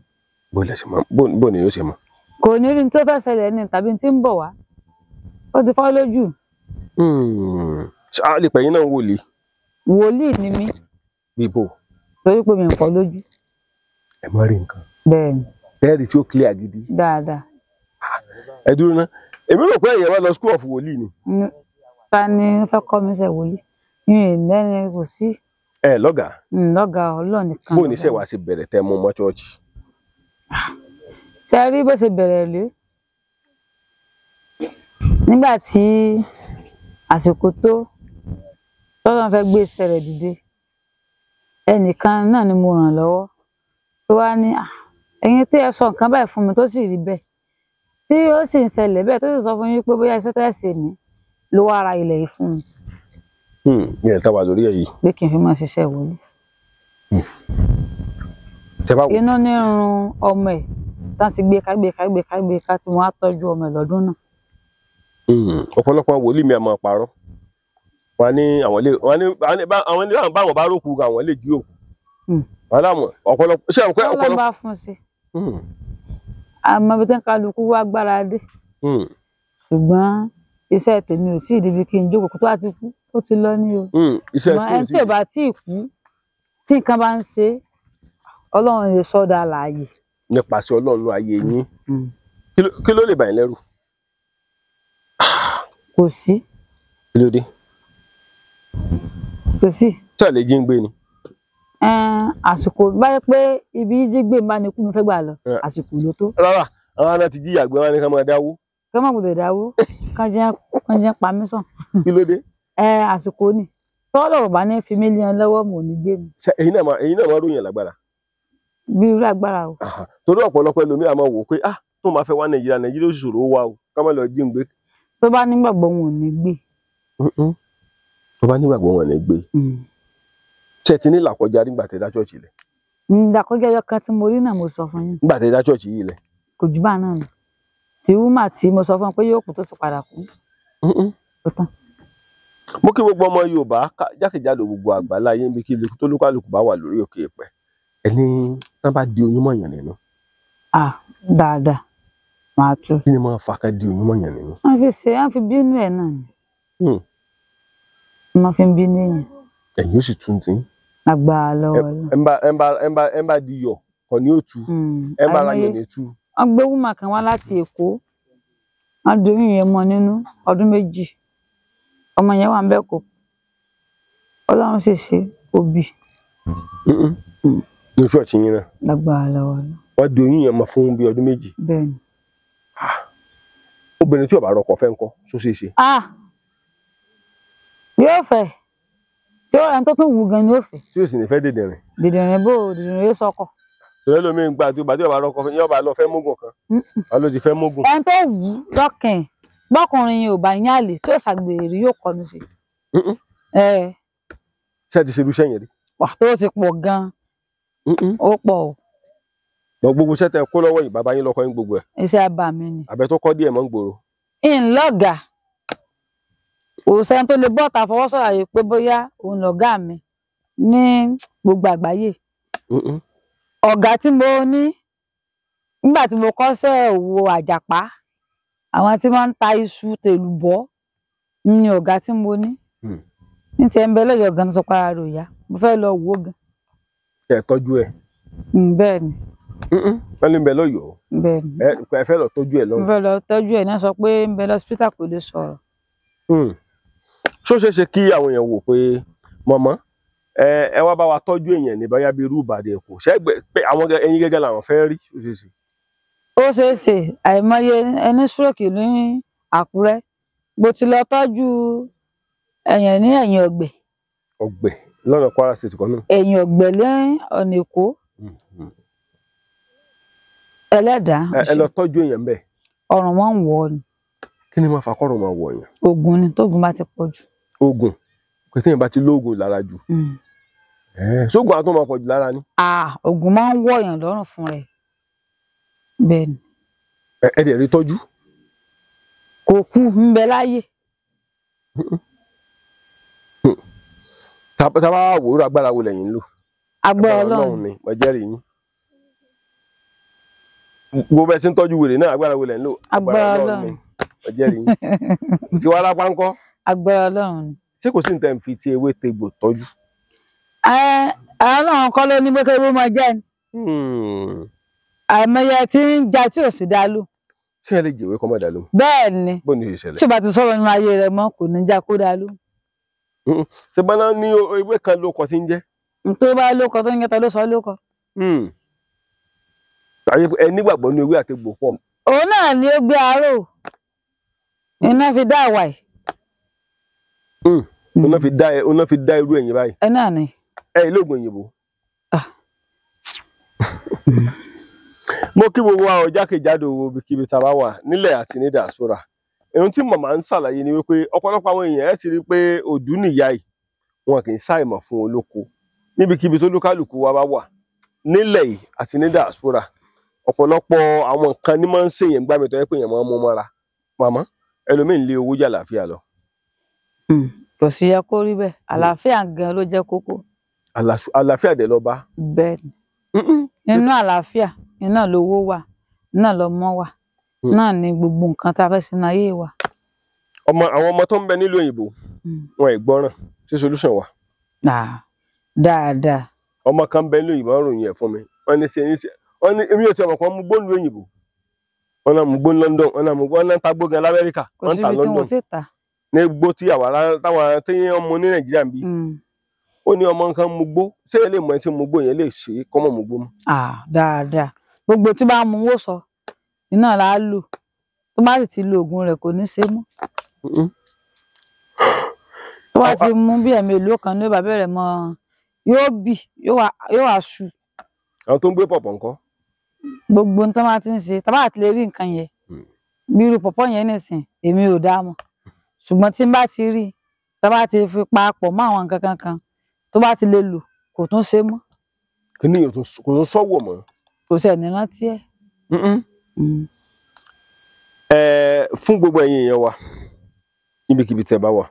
Bó lẹ ṣe mọ̀, bó ni yóò ṣe mọ̀? Kò ní rí ní tó fẹ́ ṣẹlẹ̀ ni tàbí tí ń bọ̀ wá. Ó ti fọ́ lójú. A lè pẹ̀yìn náà wòlíì. Wòlíì ni mí. Bíbò. Torí pé mi ń fọ́ lójú. Ẹ má rí nǹkan. Bẹ́ẹ̀ni. Bẹ́ẹ̀ni tí ó clear gidi. Dáadáa. Ẹ dúró ná. Èmi rò pé èèyàn wá lọ school of wòlíì ni. Ta ni ó fẹ́ kọ́ mi ṣe wòlíì? Mi ò lẹ́ni kò sí. Ẹ lọ́gàá. Lọ́gàá Ọlọ́run nìkan. Bó ní iṣẹ́ wa ṣe bẹ̀rẹ̀ tẹ́ mú mọ́ ṣọ́ọ̀ṣì? Ṣé rí bó ṣe bẹ̀rẹ̀ lé? Nígbà tí àsìkò tó tọ́lọ́run fẹ́ gbé iṣẹ́ rẹ̀ dìde, ẹnìkan náà ni mo ràn lọ́wọ́ tó wá ní ẹ̀yin tí ẹ sọ nǹkan báyìí fún mi tó sì rí bẹ́ẹ̀ tí ó sì ń ṣẹlẹ̀ bẹ́ẹ̀ tó sì sọ fún yín pé bóyá iṣẹ́ tẹ́ ṣe ní ló wá ra ilẹ̀ yìí fún mi. Ilẹ̀ tá a wà lórí ẹ̀ yìí. Pé kí n fi máa ṣiṣẹ́ wòlíì. Inú ní run ọmọ ẹ̀ tán ti gbé ká gbé ká gbé ká gbé ká tí wọ́n á tọ́jú ọmọ ẹ̀ lọ́dún náà. Ọ̀pọ̀lọpọ̀ wòlíì mi àmọ́ parọ́. Wọ́n ní àwọn lè wọ́n ní àwọn ní báwọn bá rókù gan àwọn lè jí òkú. Wọ́n láwọn ọ̀pọ̀lọpọ̀ ṣé àwọn pé ọ̀pọ̀lọpọ̀. Ọlọ́run bá fún sí. Àmọ́ ibi tí ń kálukú wá gbára dé. Ṣùgbọ́n iṣẹ́ tèmi ò tí ì débi kí n jókòó tó bá ti kú ó ti lọ ní o. Ẹni tí ò bá tí ì kú tí nǹkan bá ń ṣe Ọlọ́run lè sọ́dọ̀ alààyè. Nípasẹ̀ Ọlọ́run ló ayé yín. Kí ló lè bà yín lẹ́rù? Kò sí. Kí ló dé? Kò sí. Tí àlè jí ń gbé ni. Àsìkò báyìí pé ibi jíjí gbé bá ní kú mi fẹ́ gbà lọ àsìkò ló tó. Rárá, àwọn ará ti jíyà gbé wọn ní ká máa dáwó. Ká má gbọ́dọ̀ dáwó, kán jẹ́ pa mí sàn. Kí ló dé? Àsìkò ni tọ́lọ̀ bá ní fi mílíọ̀nù lọ́wọ́ mò ní gbé mi. Ẹ̀yin náà máa ròyìn lágbára. Bí irú agbára o. Torí ọ̀pọ̀lọpọ̀ ẹlòmíì máa wò pé ah tó máa fẹ́ wá Nàìjíríà, Nàìjíríà ó sì ṣòro wá o, ká má lọ jí ń gbé. Tó bá nígbàgbọ́ wọn ò ní gbé. Tó bá nígbàgbọ́ wọn ò ní gbé. Ṣé ẹ ti ní làkọjá nígbà tẹ́ dá ṣọ́ọ̀ṣì lẹ̀? Làkọjá ẹyọ kan tí mo rí náà mo sọ fún yín. Nígbà tẹ́ dá ṣọ́ọ̀ṣì yìí lẹ̀? Kò jù bá náà lọ. Tí wúmà tí mo sọ fún un pé yóò kú tó ti padà kú. Ó tán. Mo kí gbogbo ọmọ Yorùbá jákèjádò gbogbo àgbáláyé níbi kí tó lúkálùkù bá wà lórí òkè èèpẹ̀. Ẹni tán bá di oyún mọ̀yàn nínú. Dáadáa. Màá tú. Kí ni máa fa ká di oyún mọ̀yàn nínú? Wọ́n fi ṣe, wọ́n fi bínú ẹ̀ náà ni. Wọ́n fi ń bínú èèyàn. Ẹ̀yin ó sì tún tí. Agbára lọ́wọ́ lọ. Ẹ ń bá di yọ̀ kọ́ ni ó tú. Ẹ ń bá ara yàn ní tú. Wọ́n gbé wúmà kan wá láti Èkó. Wọ́n di oyún yẹn mọ́ nínú ọdún 2. Ọmọ yẹn wà ń bẹ̀ kó. Ọlọ́run sì ṣe òbí. Ní ṣọ́ọ̀ṣì yín náà. Lágbára lọ́wọ́ lọ. Wọ́n di oyún yẹn mọ́ fún bí ọdún 2. Bẹ́ẹ̀ni. Obìnrin tí ó bá rọkọ fẹ́ ńkọ́, ṣó ṣeé ṣe? Yóò fẹ́. Tí ó rẹ̀ tó tún wù gan ni ó fẹ́. Tí ó sì ní fẹ́ dèdèrìn. Dèdèrìn bò, dèdèrìn yóò sọkọ. Tòlẹ́ lómi ń gbà tí ó bá rọkọ fẹ́, yóò bá lọ fẹ́ mógùn kan. Wọ́n ló ti fẹ́ mógùn. Ẹni tó wù ú lọ́kàn bọ́kùnrin yẹn ò bá yín àlè tí ó ṣàgbèrè yóò kọnu sí. Ṣé ẹ ti ṣe irú iṣẹ́ yẹn rí? Wà tó ti pọ̀ gan-an. Ó pọ̀ o. Mọ gbogbo iṣẹ́ tẹ kó lọ́wọ́ yìí, bàbá yín lọ́kọ́ yín gbogbo ẹ̀. Iṣẹ́ abà mi ni. Àbẹ tó kọ́ díẹ̀ mọ́ ń gbòòrò. Ńlọ́gà. Òsèǹ tó lè bọ́ta fọwọ́sọ̀rọ̀ yìí pé bóyá òun lọ̀gá mi ní gbogbo àgbáyé. Ọ̀gá tí mo ní nígbà tí mo kọ́ṣẹ́ òwò àjàpá, àwọn tí wọ́n ń ta iṣu tèlùbọ́ ní ọ̀gá tí mo ní. Ní ti ẹ̀ ń bẹ lọ́yọ̀ọ́ gan-an sọ pé ara rẹ̀ ò yá, mo fẹ́ lọ wò ó gan. Ẹ tọ́jú ẹ. Bẹ́ẹ̀ ni. Wọ́n lè ń bẹ lọ́yọ̀ọ́. Bẹ́ẹ̀ ni. Ẹ fẹ́ lọ tọ́jú ẹ lọ́hùn. Mo fẹ́ lọ tọ́jú ẹ náà sọ pé ń bẹ lọ́sípítà kò lè sọ̀rọ̀. Ṣó ṣeé ṣe kí àwọn èèyàn wò pé mọ̀mọ́ ẹ wá bá wa tọ́jú èèyàn ní báyá bí irú Ìbàdàn Èkó, ṣé pé àwọn ẹyin gẹ́gẹ́ làwọn fẹ́ rí? Ṣó ṣeé ṣe? Ó ṣeé ṣe. Àìmọye ẹni stroke ní Àkúrẹ́, mo ti lọ tọ́jú ẹ̀yàn ní ẹ̀yìn ọ̀gbẹ̀. Ọ̀gbẹ̀ lọ́nà Kwara State kan náà. Ẹ̀yìn ọ̀gbẹ̀ ní ọ̀nà Èkó. Ẹlẹ́dàá. Ẹ lọ tọ́jú èèyàn bẹ́ẹ̀. Ọrùn wọn ń wọ̀ ni. Kí ni máa fa kọ́rùn máa wọ̀ yẹn? Ògùn ni, tóògùn bá ti pọ̀ jù. Ògùn kò téèyàn bá ti lóògùn lára jù. Sóògùn àtọ́ máa pọ̀ jù lára ni. Ògùn máa ń wọ̀ yàn lọ́rùn fún rẹ̀. Bẹ́ẹ̀ ni. Ẹ dẹ̀ rí tọ́jú. Kò kú, ń bẹ láyé. Tá bá wò ó, agbára wo lẹ̀yin ń lò? Agbára Ọlọ́run ni, mo jẹ́rìí yín. Gbogbo ẹ ti ń tọ́jú wèrè náà, agbára wo lẹ̀ ń lò? Agbára Ọlọ́run ni, mo jẹ́rìí yín. Tí wàá lápá ńkọ́? Agbára Ọlọ́run ni. Ṣé kò sí ní tẹ̀ ń fi ti ewé tegbò tọ́jú? Ọlọ́run kọ́ ló ní pé kí ewé máa jẹ́ ni. Àìmọye tí ń ja tí ò sì dá lò. Ṣé ẹ lè jèwé kọ́ mọ́ dá lò? Bẹ́ẹ̀ ni. Bó ni ìṣẹ̀lẹ̀? Tí o bá ti sọ̀rọ̀ nínú ayé rẹ̀ mọ́, kò ní já kó dá lò. Ṣé bá náà ní ewé kan ló kọ tí ń jẹ́? Tó bá lóko tó ń jẹ́ ta ló sọ lóko. Ẹ nígbàgbọ́ ní ewé àti egbò pọ̀. Òun náà ni ó gbé aró iná fi dá àwa yìí. Iná fi dá irú ẹ̀yìn báyìí. Ẹ náà ni. Ẹ ilé ògùn òyìnbó. Mo kí gbogbo wa jákèjádò ibikíbi tá a bá wà nílẹ̀ àti ní diaspora. Ohun tí màmá ń ṣàlàyé ni wípé ọ̀pọ̀lọpọ̀ àwọn èèyàn ẹ ti rí pé òdú nìyá yìí, wọn kì í ṣàìmọ̀ fún olóko níbikíbi tó lúkálùkù wa bá wà nílẹ̀ yìí àti ní diaspora. Ọ̀pọ̀lọpọ̀ àwọn nǹkan ní máa ń ṣèyàn gbá mi tó yẹ pé èèyàn máa ń mú mọ́ra. Màmá, ẹlòmíín lé owó jẹ àlàáfíà lọ. Kò sì yẹ kó rí bẹ́ẹ̀, àlàáfíà gan ló jẹ́ kókó. Àlàáfíà dẹ̀ lọ bá. Bẹ́ẹ̀ ni, nínú àlàáfíà iná lówó wà, iná lọmọ wà, náà ni gbogbo nǹkan tá a fẹ́ sínú ayé wa. Àwọn ọmọ tó ń bẹ nílùú òyìnbó wọn ìgbọràn, ṣé solution wà? Dáadáa. Ọmọ kan bẹ nílùú òyìnbó, wọ́n ròyìn ẹ̀ fún mi, wọ́n ní ṣe ní ṣe, wọ́n ní èmi ò tí ọmọ kan mú gbóòlù òyìnbó, wọ́n náà mú gbó ní London, wọ́n náà mú gbó, wọ́n náà ta gbó gan l'Amẹ́ríkà, wọ́n ta London ní gbó tí àwa táwọn tí wọ́n mú ní Nàìjíríà ń bí. Ó ní ọmọ nǹkan mú gbó, ṣé ẹ lè mọ ẹni tí mú gbó yẹn lè ṣe é kọ́mọ̀ mú gbó mọ́? Dáadáa, gbogbo tí bá mú wó sọ iná là á lò, tó bá sì ti lo oògùn rẹ̀ kò ní ṣe mọ́. Tó bá ti mú bí ẹ̀mí èlò kan ní ó bá bẹ̀rẹ̀ mọ́, yóò bì, yóò wá ṣu. Àwọn tó ń gbé pọ̀pọ̀ ńkọ́? Gbogbo nǹkan máa ti ń ṣe, tá bá ti lè rí nǹkan yẹn, bí irú pọ̀pọ̀ yẹn nìsín, èmi ò dá mọ̀. Ṣùgbọ́n tí n bá ti rí, tá bá ti fi papọ̀ mọ́ àwọn nǹkan kankan, tó bá ti lè lò, kò tún ṣe mọ́. Kí ni kò tún sọ́wọ́ mọ́? Kò sẹ̀ ní rántí ẹ̀. Fún gbogbo ẹ̀yin èèyàn wa níbikíbi tẹ́ bá wà,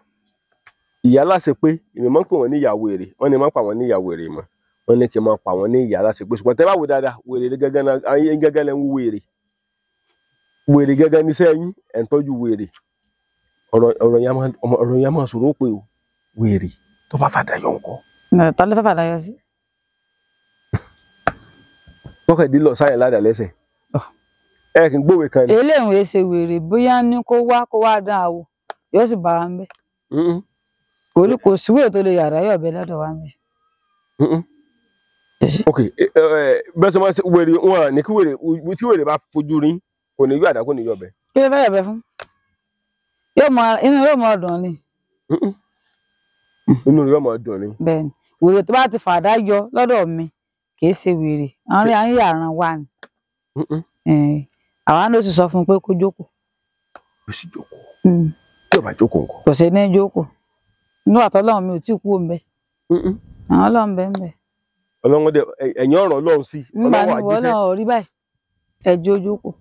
ìyá aláṣẹ pé èmi máa ń pè wọ́n ní ìyá wèrè, wọ́n ní máa ń pa wọ́n ní ìyá wèrè mọ́, wọ́n ní kí n máa pa wọ́n ní ìyá aláṣẹ pé, ṣùgbọ́n tẹ́ bá wò dáadáa, wèrè gẹ́gẹ́ lẹ́ ń wú wèrè. Wèrè gẹ́gẹ́ níṣẹ́ yín, ẹ̀ ń tọ́jú wèrè. Ọ̀rọ̀ yẹn máa sọ̀rọ̀ pé o wèrè tó bá fàdà yọ ńkọ́. Ta ló fẹ́ fàdà yọ sí? Tọ́kẹ̀dé lọ sáyẹn ládàá lẹ́sẹ̀. Ẹ kì í gbówe kan ni. Eléyìí ṣe wèrè bóyá ní kó wá dán àwò yóò sì bára ń bẹ. Kò sí wèrè tó lè yàrá yọ̀bẹ lọ́dọ̀ wa ń bẹ. Ok, bẹ́ẹ̀ sọ ma ṣe wèrè wọn ní kí wèrè tí wèrè bá fojú rí kò ní yọ àdá kò ní yọ̀bẹ. Kí ló fẹ́ yọ̀bẹ fún? Inú yóò máa dùn ni. Inú yóò máa dùn ni. Bẹ́ẹ̀ni, wèrè tó bá ti fàdá yọ lọ́dọ̀ mi kì í ṣe wèrè, àwọn yàrá wa ni. Àwa ló sì sọ fún un pé kó jókòó. Kó sì jókòó. Tí ò bá jókòó nǹkan. Kò ṣe ní jókòó. Inú àtọ́lọ́run mi ò tí ì kú òun bẹ́ẹ̀. Àwọn Ọlọ́run bẹ́ẹ̀ ń bẹ́ẹ̀. Ọlọ́run dẹ ẹ̀yìn ọ̀rọ̀ Ọlọ́run sí. Nígbà ní ìwọ náà rí báyìí ẹjọ́ ojókòó.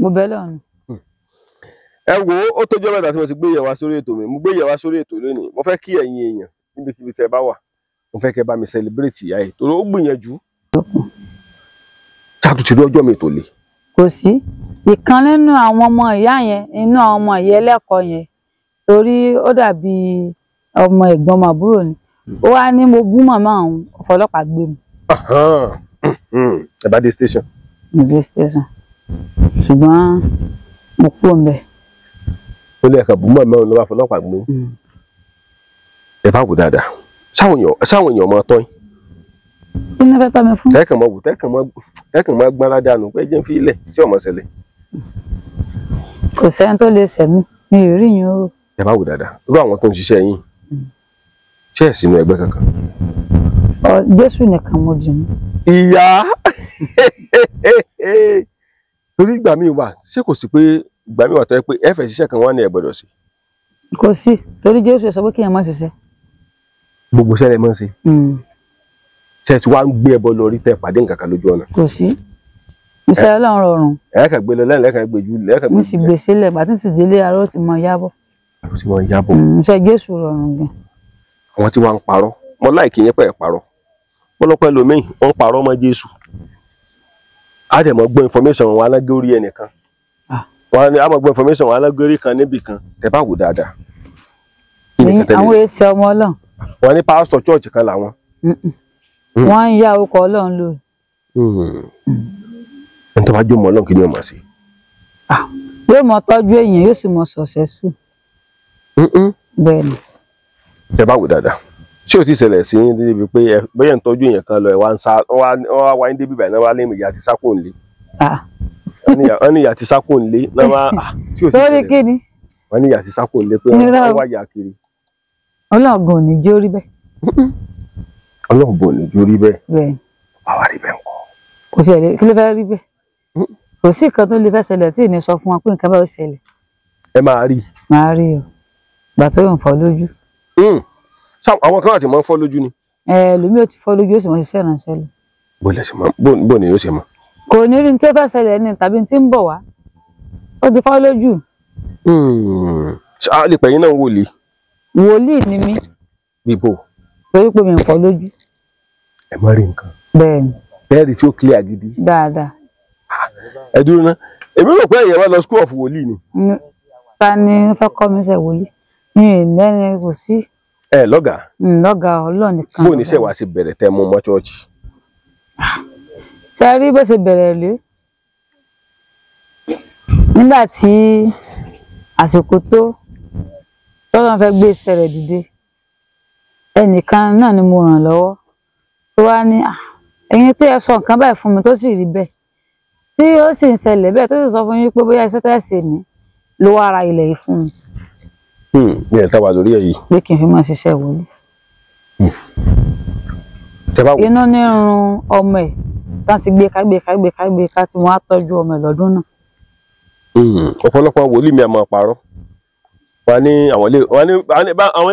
Mo bẹ̀ lọ́run. Ẹ wo ó tójọ́ mẹ́ta tí mo ti gbé yẹ̀wá sórí ètò mi, mo gbé yẹ̀wá sórí ètò lónìí. Mo fẹ́ kí ẹ̀yin èèyàn níbikíbi tẹ́ ẹ bá wà, mo fẹ́ kẹ́ bá mi celebrate ìyá yìí torí ó gbìyànjú. Ṣàtúntì rí ọjọ́ mi tó le. Kò sí ìkan nínú àwọn ọmọ ìyá yẹn, inú àwọn ọmọ ìyá ẹlẹ́kọ̀ọ́ yẹn, torí ó dàbí ọmọ ẹ̀gbọ́n màbúrò ni. Ó wá ní mo bú màmá òun, ọ̀fọlọ́pàá gbé mi. Ẹ bá dé station. Mo dé station ṣùgbọ́n mo kúrò ń bẹ̀. Ó lè kàn bú màmá òun ló bá fọlọ́pàá gbé. Ẹ bá wò dáadáa, sáwọn èèyàn máa tọ́ yín. Kí ni fẹ́ tọ́ mi fún? Tẹ́kàn mọ́ wò, tẹ́kàn mọ́ gbára dànù pé jẹ́ ń fi ilẹ̀ tí ọmọ ṣẹlẹ̀. Kò sẹ́ni tó lè sẹ̀mí, mi ò rí yín o. Ẹ bá wò dáadáa, irú àwọn tó ń ṣiṣẹ́ yín, ṣé ẹ̀ sínú ẹgbẹ́ kankan? Jésù nìkan mo dì mú. Ìyá torí ìgbà míì wà, ṣé kò sí pé ìgbà míì wà tó yẹ pé ẹ fẹ́ ṣiṣẹ́ kan wọ́n ní ẹ gbọ́dọ̀ sí? Kò sí, torí Jésù sọ pé kí ẹ má ṣiṣẹ́. Gbogbo iṣẹ́ lẹ máa ń ṣe. Ṣé ẹ ti wá ń gbé ẹbọ lọ rí tẹ pàdé nǹkan kan lójú ọ̀nà? Kò sí. Iṣẹ́ Ọlọ́run rọrùn. Ẹ kàn gbé lọ lẹ́yìn lẹ́kàn gbé jù lẹ́kàn gbé. Mo sì gbé sílẹ̀, bàtí sì délé aró ti mọ yábọ̀. Aró ti mọ yábọ̀. Iṣẹ́ Jésù rọrùn gan. Àwọn tí wọ́n ń parọ́, mo láìkí yẹn pẹ̀ parọ́. Pọ́lọ́pẹ́ lomi, wọ́n ń parọ́ mọ́ Jésù. Á dẹ̀ mọ́ gbọ́ information wọn alágórí ẹnìkan. Wọ́n á mọ̀ gbọ́ information wọn alágórí kan níbì kan. Tẹ bá wò dáadáa. Àwọn èsì ọmọ Ọlọ́run. Wọ́n ní pásítọ̀ church kan làwọn. Wọ́n ń yá orúkọ Ọlọ́run lò. Ẹni tó bá jó mọ́ Ọlọ́run kí ni ó mọ̀ sí? Yóò mọ tọ́jú èèyàn, yóò sì mọ successful. Bẹ́ẹ̀ ni. Tẹ bá wò dáadáa, ṣé o ti ṣẹlẹ̀ sí yín débi pé bóyá ń tọ́jú èèyàn kan lọ ẹ̀ wá ń sá wọ́n wá ń débi báyìí náà wá lé ìyá ti sákò ńlé. Wọ́n ní ìyá ti sákò ńlé náà wá ṣé o ti ṣẹlẹ̀? Torí kí ni? Wọ́n ní ìyá ti sákò ńlé pé wọ́n wá yà kiri. Ọlọ́run ò ní jẹ́ orí bẹ́ẹ̀. Ọlọ́run bò ní jó rí bẹ́ẹ̀. Bẹ́ẹ̀. Báwa rí bẹ́ẹ̀ ńkọ́. Kò sí ẹ̀rẹ́ kí ló fẹ́ rí bẹ́ẹ̀. Kò sí nǹkan tó lè fẹ́ ṣẹlẹ̀ tí ì ní sọ fún wa pé nǹkan bá ó ṣẹlẹ̀. Ẹ máa rí. Máa rí o. Ìgbà tó ń fọ́ lójú. Àwọn kan àti máa ń fọ́ lójú ni. Ẹ lómi ò ti fọ́ lójú ó sì mọ ṣiṣẹ́ ìrànṣẹ́ lọ. Bó lẹ ṣe mọ bó ni yóò ṣe mọ. Kò ní rí ní tó fẹ́ ṣẹlẹ̀ ni tàbí tí ń bọ̀ wá. Ó ti fọ́ lójú. Ṣé lè pẹ̀yìn náà wòlíì? Wòlíì ni mí. Bíbò. Torí pé mi ń fọ́ lójú. Ẹ má rí nǹkan. Bẹ́ẹ̀ni. Bẹ́ẹ̀ni tí ó clear gidi. Dáadáa. Ẹ dúró ná. Èmi rò pé èèyàn wá lọ school of wòlíì ni. Ta ni ó fẹ́ kọ́ mi ṣe wòlíì? Mi ò lẹ́ni kò sí. Ẹ lọ́gàá. Lọ́gàá Ọlọ́run nìkan. Bó ní iṣẹ́ wa ṣe bẹ̀rẹ̀ tẹ́ mú mọ́ ṣọ́ọ̀ṣì? Ṣé rí bó ṣe bẹ̀rẹ̀ lé? Nígbà tí àsìkò tó tọ́lọ́run fẹ́ gbé iṣẹ́ rẹ̀ dìde, ẹnìkan náà ni mo ràn lọ́wọ́ tó wá ní ẹ̀yin tí ẹ sọ nǹkan báyìí fún mi tó sì rí bẹ́ẹ̀ tí ó sì ń ṣẹlẹ̀ bẹ́ẹ̀ tó sì sọ fún yín pé bóyá iṣẹ́ tẹ́ ṣe ní ló wá ra ilẹ̀ yìí fún mi. Ní ẹ̀ta wà lórí ẹ̀ yìí. Pé kí n fi máa ṣiṣẹ́ wòlíì. Inú ní run ọmọ ẹ̀ tán ti gbé ká gbé ká gbé ká gbé ká tí wọ́n á tọ́jú ọmọ ẹ̀ lọ́dún náà. Ọ̀pọ̀lọpọ̀ wòlíì mi àmọ́ parọ́. Wọ́n ní àwọn lè wọ́n ní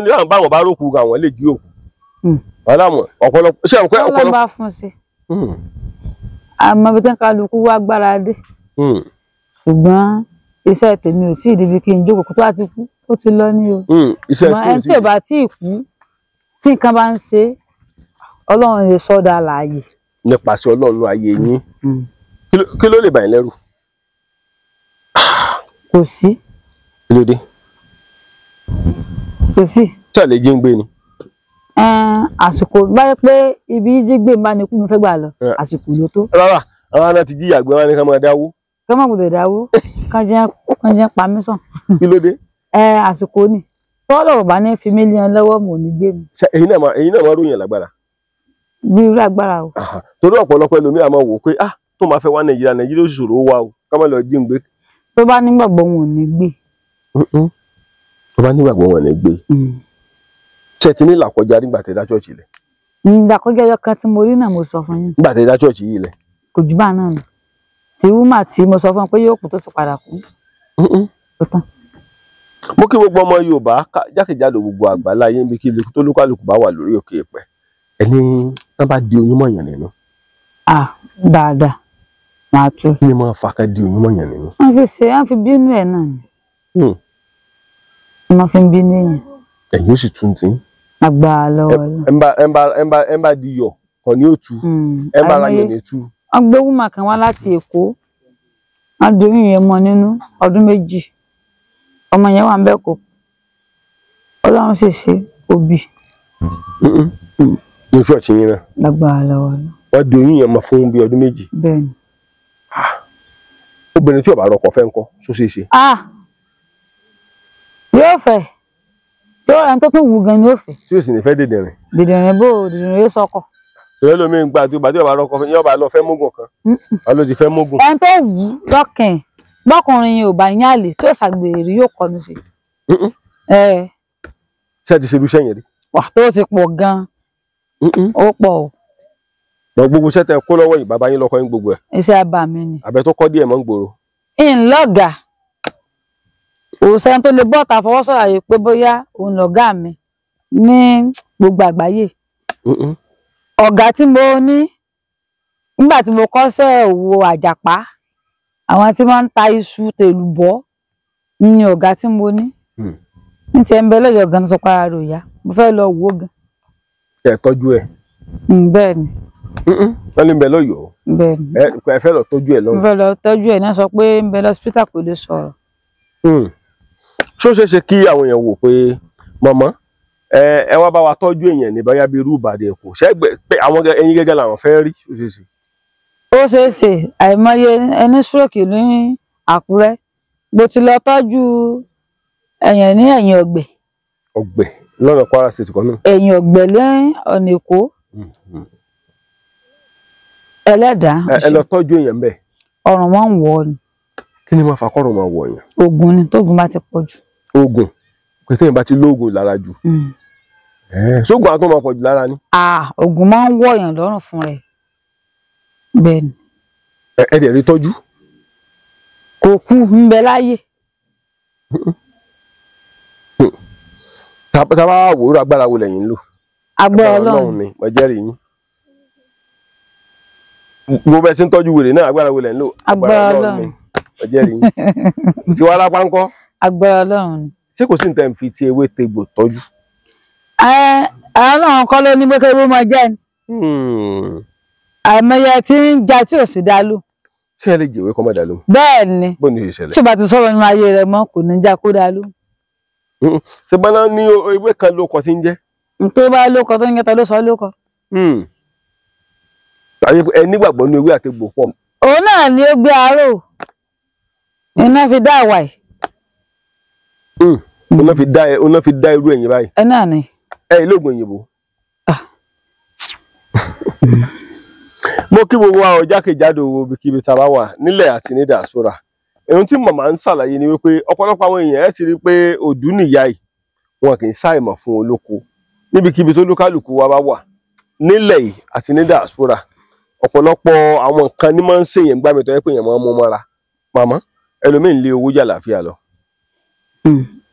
àwọn báwọn bá rókù gan àwọn lè jí òkú. Wọ́n láwọn ọ̀pọ̀lọpọ̀ ṣé àwọn ọ̀pọ̀lọpọ̀. Ọlọ́run bá fún sí. Àmọ́ ibi tí ń kálukú wá gbára dé. Ṣùgbọ́n iṣẹ́ tèmi ò tí ì débi kí n jókòó kó tó àti kú ó ti lọ ní o. Ẹni tí ò bá tí ì kú tí nǹkan bá ń ṣe Ọlọ́run lè sọ́dọ̀ alààyè. Nípasẹ̀ Ọlọ́run ayé yín. Kí ló lè bà yín lẹ́rù? Kò sí. Kí ló dé? Kò sí. Ṣàlẹ̀ jí ń gbé ni. Àsìkò báyìí pé ibi jíjí gbé bá ní kú mo fẹ́ gbà lọ, àsìkò ló tó. Rárá, àwọn ará ti jíyà gbé wá ní ká máa dáwó. Ká má gbọ́dọ̀ dáwó, kán jẹ́ pa mí sàn. Kí ló dé? Àsìkò ni. Tọ́lọ̀ bá ní fi mílíọ̀nù lọ́wọ́ mò ní gbé mi. Èyí náà máa ròyìn lágbára. Bí irú agbára o. Torí ọ̀pọ̀lọpọ̀ ẹlòmíì máa wò pé ah tó máa fẹ́ wá Nàìjíríà, Nàìjíríà ó sì ṣòro wá o, ká má lọ jí ń gbé. Tó bá nígbàgbọ́ wọn ò ní gbé. Tó bá nígbàgbọ́ wọn ò ní gbé. Ṣé ti ní ìlàkọjá nígbà tẹ́ dá ṣọ́ọ̀ṣì lẹ̀? Ìlàkọjá ẹyọ kan tí mo rí náà mo sọ fún yín. Nígbà tẹ́ dá ṣọ́ọ̀ṣì yìí lẹ̀? Kò jù bá náà lọ. Tí wúmà tí mo sọ fún ọ pé yóò kú tó ti padà kú. Ó tán. Mo kí gbogbo ọmọ Yorùbá jákèjádò gbogbo àgbáláyé níbi kí ibi tó lúkálùkù bá wà lórí òkè èèpẹ̀. Ẹni tán bá di oyún mọ̀yàn nínú. Ah dáadáa, màá tú. Kí ni máa fa ká di oyún mọ̀yàn nínú? Wọ́n fi ṣe, wọ́n fi bínú ẹ̀ náà ni. Wọ́n fi ń bínú èèyàn. Ẹ̀yin ó sì tún tí. Agbára lọ́wọ́ lọ. Ẹ bá di yọ̀ kàn ní òtú. Ẹ bá ra yàn ní tú. Wọ́n gbé wúmà kan wá láti Èkó. Wọ́n di oyún yẹn mọ́ nínú ọdún 2. Ọmọ yẹn wà ń bẹ́ẹ̀ kó. Ọlọ́run sì ṣe òbí. Ní ṣọ́ọ̀ṣì yín náà. Agbára lọ́wọ́ lọ. Wọ́n di oyún yẹn mọ́ fún bí ọdún 2. Bẹ́ẹ̀ni. Obìnrin tí ò bá rọkọ fẹ́ ńkọ́, ṣó ṣeé ṣe? Yóò fẹ́. Tí ó rẹ̀ ń tó tún wù gan ni ó fẹ́. Tí ó sì ní fẹ́ dèdèrìn. Dèdèrìn bó dèdèrìn yóò sọkọ. Ìrẹ́ lómi ń gba tí ó bá rọkọ fẹ́ yóò bá lọ fẹ́ mógùn kan. Wọ́n ló ti fẹ́ mógùn. Ẹni tó wù ú lọ́kàn bọ́kùnrin yẹn ò bá yín àlè tí ó ṣàgbèrè yóò kọnu sí. Ṣé ẹ ti ṣe irú iṣẹ́ yẹn rí? Wà tó ti pọ̀ gan-an. Ó pọ̀ o. Lọ gbogbo iṣẹ́ tẹ kó lọ́wọ́ yìí bàbá yín lọ́kọ́ yín gbogbo ẹ̀. Iṣẹ́ abà mi ni. Àbẹ tó kọ́ díẹ̀ mọ́ ń gbòòrò. Ńlọ́gà. Òsèǹ tó lè bọ́ta fọwọ́sọ̀rọ̀ yìí pé bóyá òun lọ̀gá mi ní gbogbo àgbáyé. Ọ̀gá tí mo ní nígbà tí mo kọ́ṣẹ́ òwò àjàpá, àwọn tí wọ́n ń ta iṣu tèlùbọ́ ní ọ̀gá tí mo ní. Ní tiẹ̀ ń bẹ lọ́yọ̀ọ́ gan-an sọ pé ara rẹ̀ ò yá, mo fẹ́ lọ wò ó gan. Ẹ tọ́jú ẹ̀. Bẹ́ẹ̀ ni. Wọ́n ní ń bẹ lọ́yọ̀ọ́. Bẹ́ẹ̀ ni. Ẹ fẹ́ lọ tọ́jú ẹ̀ lọ́hùn. Mo fẹ́ lọ tọ́jú ẹ̀ náà sọ pé ń bẹ lọ́sípítà kò lè sọ̀rọ̀. Ṣó ṣeé ṣe kí àwọn èèyàn wò pé mọ̀mọ́ ẹ wá bá wa tọ́jú èèyàn ní bóyá bí irú Ìbàdàn Èkó ṣé pé àwọn ẹyin gẹ́gẹ́ làwọn fẹ́ rí? Ṣó ṣeé ṣe? Ó ṣeé ṣe. Àìmọye ẹni stroke ní Àkúrẹ́, mo ti lọ tọ́jú ẹ̀yàn ní ẹ̀yìn ọ̀gbẹ̀. Ọ̀gbẹ̀ lọ́nà Kwara State kan náà. Ẹ̀yìn ọ̀gbẹ̀ ní ọ̀nà Èkó. Ẹlẹ́dàá. Ẹ lọ tọ́jú èèyàn bẹ́ẹ̀. Ọrùn wọn ń wọ̀ ni. Kí ni máa fa kọ́rùn máa wọ̀ yẹn? Ògùn ni, tóògùn bá ti pọ̀ jù. Ògùn pé téèyàn bá ti lóògùn lára jù. Ṣóògùn àtọ́ máa pọ̀ jù lára ni. Ògùn máa ń wọ̀ yàn lọ́rùn fún rẹ̀. Bẹ́ẹ̀ ni. Ẹ dẹ̀ rí tọ́jú. Kò kú ń bẹ láyé. Tá bá wò ó agbára wo lẹ́yìn ń lò? Agbára Ọlọ́run ni, mo jẹ́rìí yín. Gbogbo bẹ́ẹ̀ tí ń tọ́jú wèrè náà agbára wo lẹ̀ ń lò? Agbára Ọlọ́run ni, mo jẹ́rìí yín. Tí wàá lápá ń kọ́? Agbára Ọlọ́run ni. Ṣé kò sí ní tẹ́ ń fi ti ewé tegbò tọ́jú? Ọlọ́run kọ́ ló ní pé kéwé máa jẹ́ ni. Àìmọye tí ń ja tí ò sì dá lò. Ṣé ẹ lè jèwé kọ́ mọ́ dá lò? Bẹ́ẹ̀ ni. Bó ni ìṣẹ̀lẹ̀? Tí o bá ti sọ̀rọ̀ nínú ayé rẹ̀ mọ́ kò ní já kó dá lò. Ṣé bọ́lá ní ewé kan ló kọ tí ń jẹ́? Tó bá lóko tó ń jẹ́ ta ló sọ lóko. Ẹ nígbàgbọ́ ní ewé àtegbò pọ̀. Òun náà ni ó gbé aró iná fi dá àwà yìí. Oná fi dá irú ẹ̀yìn báyìí. Ẹ náà ni. Ẹ ilé ògùn òyìnbó. Mo kí gbogbo wa ọ jákèjádò ibikíbi tá a bá wà nílẹ̀ àti ní diaspora. Ohun tí màmá ń ṣàlàyé ni wípé ọ̀pọ̀lọpọ̀ àwọn èèyàn ẹ ti rí pé òdú nìyá yìí wọn kì í ṣàìmọ̀ fún olóko níbikíbi tó lúkálùkù wa bá wà nílẹ̀ yìí àti ní diaspora. Ọ̀pọ̀lọpọ̀ àwọn nǹkan ní máa ń ṣèyàn gbá mi tó yẹ pé èèyàn máa ń mú mọ́ra. Màmá ẹlòmíín lé owó jà láàfíà lọ.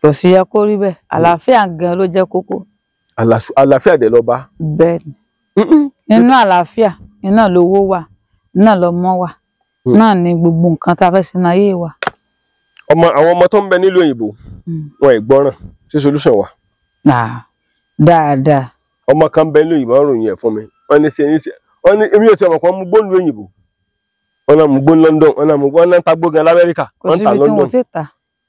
Kò sí yẹ kó rí bẹ́ẹ̀, àlàáfíà gan ló jẹ́ kókó. Àlàáfíà dẹ̀ lọ bá. Bẹ́ẹ̀ ni nínú àlàáfíà iná lówó wà, iná lọmọ wà, náà ni gbogbo nǹkan tá a fẹ́ sínú ayé wa. Àwọn ọmọ tó ń bẹ nílùú òyìnbó wọn ì gbọ́ràn, ṣé solution wà? Dáadáa. Ọmọ kan bẹ nílùú òyìnbó, wọ́n ròyìn ẹ̀ fún mi, wọ́n ní ṣe ní ṣe, wọ́n ní èmi ò tí ọmọ kan mú gbóòlù òyìnbó, Wọ́n náà mú gbó ní London, wọ́n náà mú gbó, wọ́n náà ta gbó gan l'Amẹ́ríkà, Kò wọ́n ń ta síbi tí wọn London ò tí ì tà.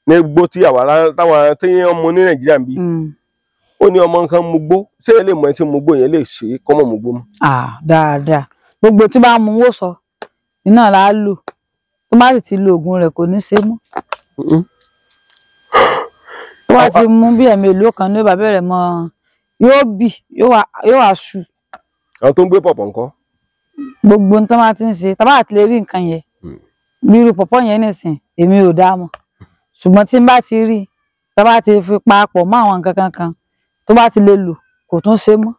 Ní gbó tí àwa táwọn tí wọ́n mú ní Nàìjíríà ń bí. Ó ní ọmọ nǹkan mú gbó, ṣé ẹ lè mọ ẹni tí mú gbó yẹn lè ṣe é kọ́mọ̀ mú gbó mọ́? Ah, dáadáa. Gbogbo tí bá mú wò sọ iná là á lò, tó bá sì ti lo oògùn rẹ̀ kò ní ṣe mọ́. Tó bá ti mú bí ẹ̀mí èlò kan ní ó bá bẹ̀rẹ̀ mọ́, yóò bì, yóò wá ṣu. Àwọn tó ń gbé pọ̀pọ̀ ńkọ́? Gbogbo ohun tó máa ti ń ṣe, tá bá ti lè rí nǹkan yẹn, bí irú pọ̀pọ̀ yẹn nìsín, èmi ò dá mọ̀, ṣùgbọ́n tí n bá ti rí, tá bá ti fi papọ̀ mọ́ àwọn nǹkan kankan tó bá ti lè lò, kò tún ṣe mọ́.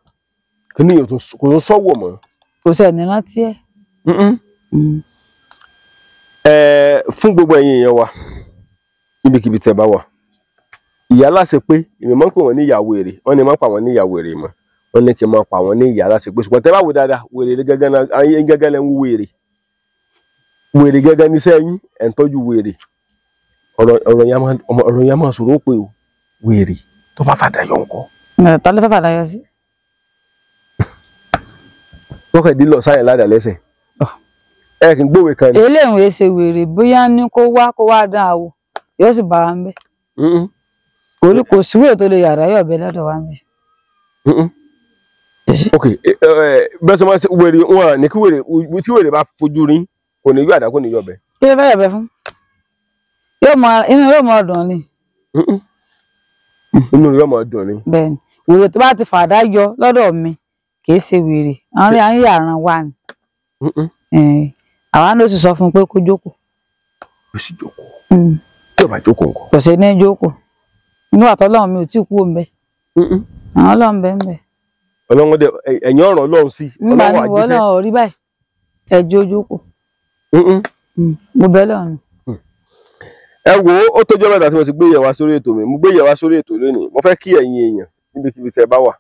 Kí ni kò tún sọ́wọ́ mọ́? Kò sẹ̀ ní rántí ẹ̀. Fún gbogbo ẹ̀yin èèyàn wa níbikíbi tẹ́ bá wà, ìyá aláṣẹ pé èmi máa ń pè wọ́n ní ìyá wèrè, wọ́n ní máa ń pa wọ́n ní ìyá wèrè mọ́, wọ́n ní kí n máa pa wọ́n ní ìyá aláṣẹ pé, ṣùgbọ́n tẹ́ bá wò dáadáa, wèrè gẹ́gẹ́ náà, ayé gẹ́gẹ́ lẹ́ ń wú wèrè, wèrè gẹ́gẹ́ níṣẹ́ yín, ẹ̀ ń tọ́jú wèrè. Ọ̀rọ̀ yẹn máa sọ̀rọ̀ pé o wèrè tó bá fàdà yọ ńkọ́? Ta ló fẹ́ fàdà yọ sí? Tọkẹ̀dí lọ sáyẹn ládàá lẹ́sẹ̀. Ẹ kì í gbówé kan ni. Eléyìí ṣe wèrè, bóyá ní kó wá dán àwò, yóò sì bá wa ń bẹ. Orí kò síwèé tó lè yàrá yọ̀ bẹ lọ́dọ̀ wa ń bẹ. Ok, bẹ́ẹ̀ sọ ma ṣe wèrè wọn ní kí wèrè tí wèrè bá fojú rí kò ní yọ àdá, kò ní yọ bẹ. Kí ló fẹ́ yọ̀bẹ fún? Inú yóò máa dùn ni. Inú yóò máa dùn ni. Bẹ́ẹ̀ni, wèrè tó bá ti fàdá yọ lọ́dọ̀ mi kì í ṣe wèrè, àwọn yàrá wa ni. Àwa ló sì sọ fún un pé kó jókòó. Kó sì jókòó. Tí ò bá jókòó nǹkan. Kò sí ní jókòó. Nígbà tó Ọlọ́run mi ò tí ì kú òun bẹ. Àwọn Ọlọ́run bẹ ń bẹ. Ọlọ́run dẹ ẹ̀yìn ọ̀rọ̀ Ọlọ́run sí. Nígbà ní ìwọ náà ò rí báyìí. Ẹ jó jókòó. Mo bẹ lọ́run. Ẹ wo, ó tójọ́ mẹ́ta tí mo ti gbé yẹ̀wá sórí ètò mi. Mo gbé yẹ̀wá sórí ètò lónìí. Mo fẹ́ kí ẹ̀yin èèyàn níbikíbi tẹ́ bá wà.